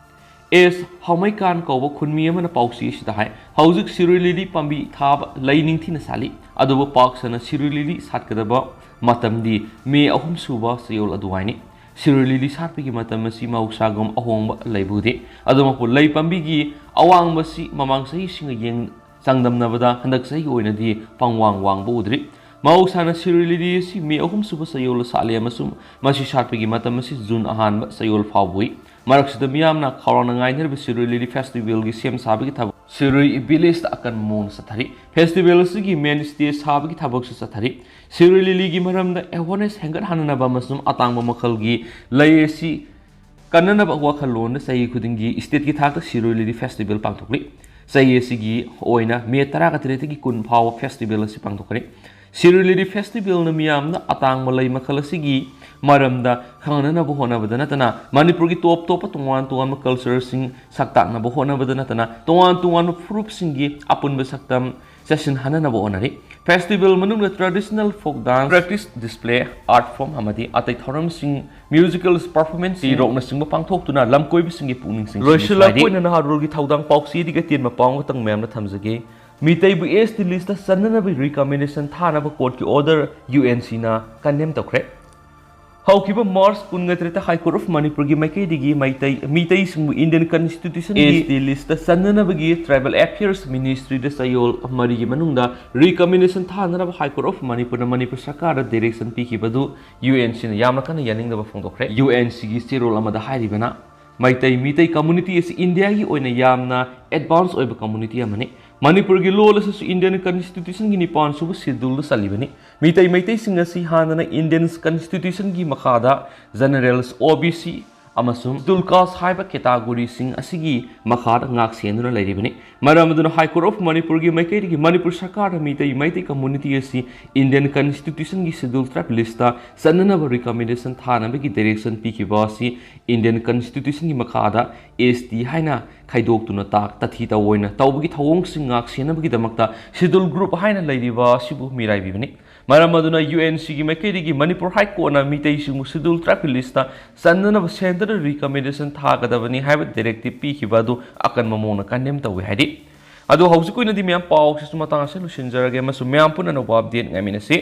ꯑꯦꯁ ꯍꯥꯎꯃꯩꯀꯥꯟ ꯀꯧꯕ ꯈꯨꯟꯃꯤ ꯑꯃꯅ ꯄꯥꯎꯆꯦ ꯑꯁꯤꯗ ꯍꯥꯏ, ꯍꯧꯖꯤꯛ ꯁꯤꯔꯣꯏ ꯂꯤꯂꯤ ꯄꯥꯝꯕꯤ ꯊꯥꯕ ꯂꯩ ꯅꯤꯡꯊꯤꯅ ꯁꯥꯠꯂꯤ, ꯑꯗꯨꯕꯨ ꯄꯥꯛ ꯁꯟꯅ ꯁꯤꯔꯣꯏ ꯂꯤꯂꯤ ꯁꯥꯠꯀꯗꯕ ꯃꯇꯝꯗꯤ ꯃꯦ ꯑꯍꯨꯝ ꯁꯨꯕ ꯆꯌꯣꯜ ꯑꯗꯨꯋꯥꯏꯅꯤ꯫ ꯁꯤꯔꯣꯏ ꯂꯤꯂꯤ ꯁꯥꯠꯄꯒꯤ ꯃꯇꯝ ꯑꯁꯤ ꯃꯍꯧꯁꯥꯒꯨꯝ ꯑꯍꯣꯡꯕ ꯂꯩꯕ ꯎꯗꯦ꯫ ꯑꯗꯨꯃꯛꯄꯨ ꯂꯩ ꯄꯥꯝꯕꯤꯒꯤ ꯑꯋꯥꯡꯕꯁꯤ ꯃꯃꯥꯡ ꯆꯍꯤꯁꯤꯡꯒ ꯌꯦꯡ-, ꯆꯥꯡꯗꯝꯅꯕꯗ ꯍꯟꯗꯛ ꯆꯍꯤꯒꯤ ꯑꯣꯏꯅꯗꯤ ꯄꯪꯋꯥꯡ ꯋꯥꯡꯕ ꯎꯗ꯭ꯔꯤ꯫ ꯃꯍꯧꯁꯥꯅ ꯁꯤꯔꯣꯏ ꯂꯤꯂꯤ ꯑꯁꯤ ꯃꯦ ꯑꯍꯨꯝ ꯁꯨꯕ ꯆꯌꯣꯜꯗ ꯁꯥꯠꯂꯤ ꯑꯃꯁꯨꯡ ꯃꯁꯤ ꯁꯥꯠꯄꯒꯤ ꯃꯇꯝ ꯑꯁꯤ ꯖꯨꯟ ꯑꯍꯥꯟꯕ ꯆꯌꯣꯜ ꯐꯥꯎꯕ ꯑꯣꯏ꯫ ꯃꯔꯛꯁꯤꯗ ꯃꯤꯌꯥꯝꯅ ꯈꯧꯔꯥꯡꯅ ꯉꯥꯏꯅꯔꯤꯕ ꯁꯤꯔꯣꯏ ꯂꯤꯂꯤ ꯐꯦꯁꯇꯤꯚꯦꯜꯒꯤ ꯁꯦꯝ ꯁꯥꯕꯒꯤ ꯊꯕꯛ ꯁꯤꯔꯣꯏ ꯚꯤꯂꯦꯖꯇ ꯑꯀꯟꯕ ꯃꯑꯣꯡꯗ ꯆꯠꯊꯔꯤ꯫ ꯐꯦꯁꯇꯤꯚꯦꯜ ꯑꯁꯤꯒꯤ ꯃꯦꯟ ꯁ꯭ꯇꯦꯖ ꯁꯥꯕꯒꯤ ꯊꯕꯛꯁꯨ ꯆꯠꯊꯔꯤ꯫ ꯁꯤꯔꯣꯏ ꯂꯤꯂꯤꯒꯤ ꯃꯔꯝꯗ ꯑꯦꯋꯥꯔꯅꯦꯁ ꯍꯦꯟꯒꯠꯍꯟꯅꯅꯕ ꯑꯃꯁꯨꯡ ꯑꯇꯥꯡꯕ ꯃꯈꯜꯒꯤ ꯂꯩ ꯑꯁꯤ ꯀꯟꯅꯅꯕ ꯋꯥꯈꯜꯂꯣꯟꯗ ꯆꯍꯤ ꯈꯨꯗꯤꯡꯒꯤ ꯁ꯭ꯇꯦꯠꯀꯤ ꯊꯥꯛꯇ ꯁꯤꯔꯣꯏ ꯂꯤꯂꯤ ꯐꯦꯁꯇꯤꯚꯦꯜ ꯄꯥꯡꯊꯣꯛꯂꯤ꯫ ꯆꯍꯤ ꯑꯁꯤꯒꯤ ꯑꯣꯏꯅ ꯃꯦ ꯇꯔꯥꯒ ꯇꯔꯦꯠꯇꯒꯤ ꯀꯨꯟ ꯐꯥꯎꯕ ꯐꯦꯁꯇꯤꯚꯦꯜ ꯑꯁꯤ ꯄꯥꯡꯊꯣꯛꯀꯅꯤ꯫ ꯁꯤꯔꯣꯏ ꯂꯤꯂꯤ ꯐꯦꯁꯇꯤꯚꯦꯜꯅ ꯃꯤꯌꯥꯝꯗ ꯑꯇꯥꯡꯕ ꯂꯩ ꯃꯈꯜ ꯑꯁꯤꯒꯤ ꯃꯔꯝꯗ ꯈꯪꯍꯟꯅꯕ ꯍꯣꯠꯅꯕꯗ ꯅꯠꯇꯅ ꯃꯅꯤꯄꯨꯔꯒꯤ ꯇꯣꯞ ꯇꯣꯞꯄ ꯇꯣꯉꯥꯟ ꯇꯣꯉꯥꯟꯕ ꯀꯜꯆꯔꯁꯤꯡ ꯁꯛ ꯇꯥꯛꯅꯕ ꯍꯣꯠꯅꯕꯗ ꯅꯠꯇꯅ ꯇꯣꯉꯥꯟ ꯇꯣꯉꯥꯟꯕ ꯐꯨꯔꯨꯞꯁꯤꯡꯒꯤ ꯑꯄꯨꯟꯕ ꯁꯛꯇꯝ ꯆꯠꯁꯤꯟꯍꯟꯅꯅꯕ ꯍꯣꯠꯅꯔꯤ꯫ ꯐꯦꯁꯇꯤꯚꯦꯜ ꯃꯅꯨꯡꯗ traditional folk dance, practice display, art form ꯑꯃꯗꯤ ꯑꯇꯩ ꯊꯧꯔꯝꯁꯤꯡ, ꯃ꯭ꯌꯨꯖꯤꯀꯦꯜ ꯄꯔꯐꯣꯔꯃꯦꯟꯁ, ꯔꯣꯛꯅꯆꯤꯡꯕ ꯄꯥꯡꯊꯣꯛꯇꯨꯅ ꯂꯝꯀꯣꯏꯕꯁꯤꯡꯒꯤ ꯄꯨꯛꯅꯤꯡ ꯆꯤꯡꯁꯤꯟꯕ ꯂꯣꯏꯁꯤꯜꯂꯛꯄ ꯍꯥꯏꯔꯤ꯫ ꯑꯣꯏꯅ ꯅꯍꯥꯔꯣꯜꯒꯤ ꯊꯧꯗꯥꯡ ꯄꯥꯎꯆꯦꯗꯒꯤ ꯑꯇꯦꯟꯕ ꯄꯥꯎ ꯑꯃꯈꯛꯇꯪ ꯃꯌꯥꯝꯗ ꯊꯝꯖꯒꯦ꯫ ꯃꯤꯇꯩꯕꯨ ꯑꯦꯁ ꯇꯤ ꯂꯤꯁꯇ ꯆꯟꯅꯅꯕ ꯔꯤꯀꯃꯦꯟꯗꯦꯁꯟ ꯊꯥꯅꯕ ꯀꯣꯔꯠꯀꯤ ꯑꯣꯔꯗꯔ ꯌꯨ ꯑꯦꯟ ꯁꯤꯅ ꯀꯟꯗꯦꯝ ꯇꯧꯈ꯭ꯔꯦ꯫ ꯍꯧꯈꯤꯕ ꯃꯥꯔꯆ ꯀꯨꯟꯒ ꯇꯔꯦꯠꯇ ꯍꯥꯏ ꯀꯣꯔꯠ ꯑꯣꯐ ꯃꯅꯤꯄꯨꯔꯒꯤ ꯃꯥꯏꯀꯩꯗꯒꯤ ꯃꯩꯇꯩ ꯃꯤꯇꯩꯁꯤꯡꯕꯨ ꯏꯟꯗꯤꯌꯟ ꯀꯟꯁꯇꯤꯇ꯭ꯌꯨꯁꯟꯒꯤ ꯑꯦꯁ ꯇꯤ ꯂꯤꯁꯇ ꯆꯟꯅꯅꯕꯒꯤ ꯇ꯭ꯔꯥꯏꯕꯦꯜ ꯑꯦꯐꯤꯌꯔꯁ ꯃꯤꯅꯤꯁꯇ꯭ꯔꯤꯗ ꯆꯌꯣꯜ ꯃꯔꯤꯒꯤ ꯃꯅꯨꯡꯗ ꯔꯤꯀꯃꯦꯟꯗꯦꯁꯟ ꯊꯥꯅꯅꯕ ꯍꯥꯏ ꯀꯣꯔꯠ ꯑꯣꯐ ꯃꯅꯤꯄꯨꯔꯅ ꯃꯅꯤꯄꯨꯔ ꯁꯔꯀꯥꯔꯗ ꯗꯥꯏꯔꯦꯛꯁꯟ ꯄꯤꯈꯤꯕꯗꯨ ꯌꯨ ꯑꯦꯟ ꯁꯤꯅ ꯌꯥꯝꯅ ꯀꯟꯅ ꯌꯥꯅꯤꯡꯗꯕ ꯐꯣꯡꯗꯣꯛꯈ꯭ꯔꯦ꯫ ꯌꯨ ꯑꯦꯟ ꯁꯤꯒꯤ ꯆꯦꯔꯣꯜ ꯑꯃꯗ ꯍꯥꯏꯔꯤꯕꯅ, ꯃꯩꯇꯩ ꯃꯤꯇꯩ ꯀꯝꯃꯨꯅꯤꯇꯤ ꯑꯁꯤ ꯏꯟꯗꯤꯌꯥꯒꯤ ꯑꯣꯏꯅ ꯌꯥꯝꯅ ꯑꯦꯗꯚꯥꯟꯁ ꯑꯣꯏꯕ ꯀꯝꯃꯨꯅꯤꯇꯤ ꯑꯃꯅꯤ꯫ ꯃꯅꯤꯄꯨꯔꯒꯤ ꯂꯣꯜ ꯑꯁꯤꯁꯨ ꯏꯟꯗꯤꯌꯟ ꯀꯟꯁꯇꯤꯇ꯭ꯌꯨꯁꯟꯒꯤ ꯅꯤꯄꯥꯟ ꯁꯨꯕ ꯁꯦꯗ꯭ꯌꯨꯜꯗ ꯆꯜꯂꯤꯕꯅꯤ꯫ ꯃꯤꯇꯩ ꯃꯩꯇꯩꯁꯤꯡ ꯑꯁꯤ ꯍꯥꯟꯅꯅ ꯏꯟꯗꯤꯌꯟ ꯀꯟꯁꯇꯤꯇ꯭ꯌꯨꯁꯟꯒꯤ ꯃꯈꯥꯗ ꯖꯦꯅꯔꯦꯜꯁ, ꯑꯣ ꯕꯤ ꯁꯤ, ꯑꯃꯁꯨꯡ ꯁꯦꯗ꯭ꯌꯨꯜ ꯀꯥꯁ ꯍꯥꯏꯕ ꯀꯦꯇꯥꯒꯣꯔꯤꯁꯤꯡ ꯑꯁꯤꯒꯤ ꯃꯈꯥꯗ ꯉꯥꯛ ꯁꯦꯟꯗꯨꯅ ꯂꯩꯔꯤꯕꯅꯤ꯫ ꯃꯔꯝ ꯑꯗꯨꯅ ꯍꯥꯏ ꯀꯣꯔꯠ ꯑꯣꯐ ꯃꯅꯤꯄꯨꯔꯒꯤ ꯃꯥꯏꯀꯩꯗꯒꯤ ꯃꯅꯤꯄꯨꯔ ꯁꯔꯀꯥꯔꯅ ꯃꯤꯇꯩ ꯃꯩꯇꯩ ꯀꯝꯃꯨꯅꯤꯇꯤ ꯑꯁꯤ ꯏꯟꯗꯤꯌꯟ ꯀꯟꯁꯇꯤꯇ꯭ꯌꯨꯁꯟꯒꯤ ꯁꯦꯗ꯭ꯌꯨꯜ ꯇ꯭ꯔꯥꯏꯕ ꯂꯤꯁꯇ ꯆꯟꯅꯅꯕ ꯔꯤꯀꯃꯦꯟꯗꯦꯁꯟ ꯊꯥꯅꯕꯒꯤ ꯗꯥꯏꯔꯦꯛꯁꯟ ꯄꯤꯈꯤꯕ ꯑꯁꯤ ꯏꯟꯗꯤꯌꯟ ꯀꯟꯁꯇꯤꯇ꯭ꯌꯨꯁꯟꯒꯤ ꯃꯈꯥꯗ ꯑꯦꯁ ꯇꯤ ꯍꯥꯏꯅ ꯈꯥꯏꯗꯣꯛꯇꯨꯅ ꯇꯥꯛ ꯇꯊꯤ ꯇꯧꯑꯣꯏꯅ ꯇꯧꯕꯒꯤ ꯊꯧꯑꯣꯡꯁꯤꯡ ꯉꯥꯛ ꯁꯦꯟꯅꯕꯒꯤꯗꯃꯛꯇ ꯁꯦꯗ꯭ꯌꯨꯜ ꯒ꯭ꯔꯨꯞ ꯍꯥꯏꯅ ꯂꯩꯔꯤꯕ ꯑꯁꯤꯕꯨ ꯃꯤꯔꯥꯏꯕꯤꯕꯅꯤ꯫ ꯃꯔꯝ ꯑꯗꯨꯅ ꯌꯨ ꯑꯦꯟ ꯁꯤꯒꯤ ꯃꯥꯏꯀꯩꯗꯒꯤ ꯃꯅꯤꯄꯨꯔ ꯍꯥꯏ ꯀꯣꯔꯠꯅ ꯃꯤꯇꯩꯁꯤꯡꯕꯨ ꯁꯦꯗ꯭ꯌꯨꯜ ꯇ꯭ꯔꯥꯏꯕꯀꯤ ꯂꯤꯁꯇ ꯆꯟꯅꯅꯕ ꯁꯦꯟꯇꯔꯗ ꯔꯤꯀꯃꯦꯟꯗꯦꯁꯟ ꯊꯥꯒꯗꯕꯅꯤ ꯍꯥꯏꯕ ꯗꯥꯏꯔꯦꯛꯇꯤꯞ ꯄꯤꯈꯤꯕ ꯑꯗꯨ ꯑꯀꯟꯕ ꯃꯑꯣꯡꯗ ꯀꯟꯗꯦꯝ ꯇꯧꯏ ꯍꯥꯏꯔꯤ꯫ ꯑꯗꯣ ꯍꯧꯖꯤꯛꯀꯤ ꯑꯣꯏꯅꯗꯤ ꯃꯌꯥꯝ ꯄꯥꯎꯁꯤꯁꯨ ꯃꯇꯥꯡ ꯑꯁꯤꯗ ꯂꯣꯏꯁꯤꯟꯖꯔꯒꯦ ꯑꯃꯁꯨꯡ ꯃꯌꯥꯝ ꯄꯨꯟꯅ ꯑꯅꯧꯕ ꯑꯞꯗꯦꯠ ꯉꯥꯏꯃꯤꯟꯅꯁꯤ꯫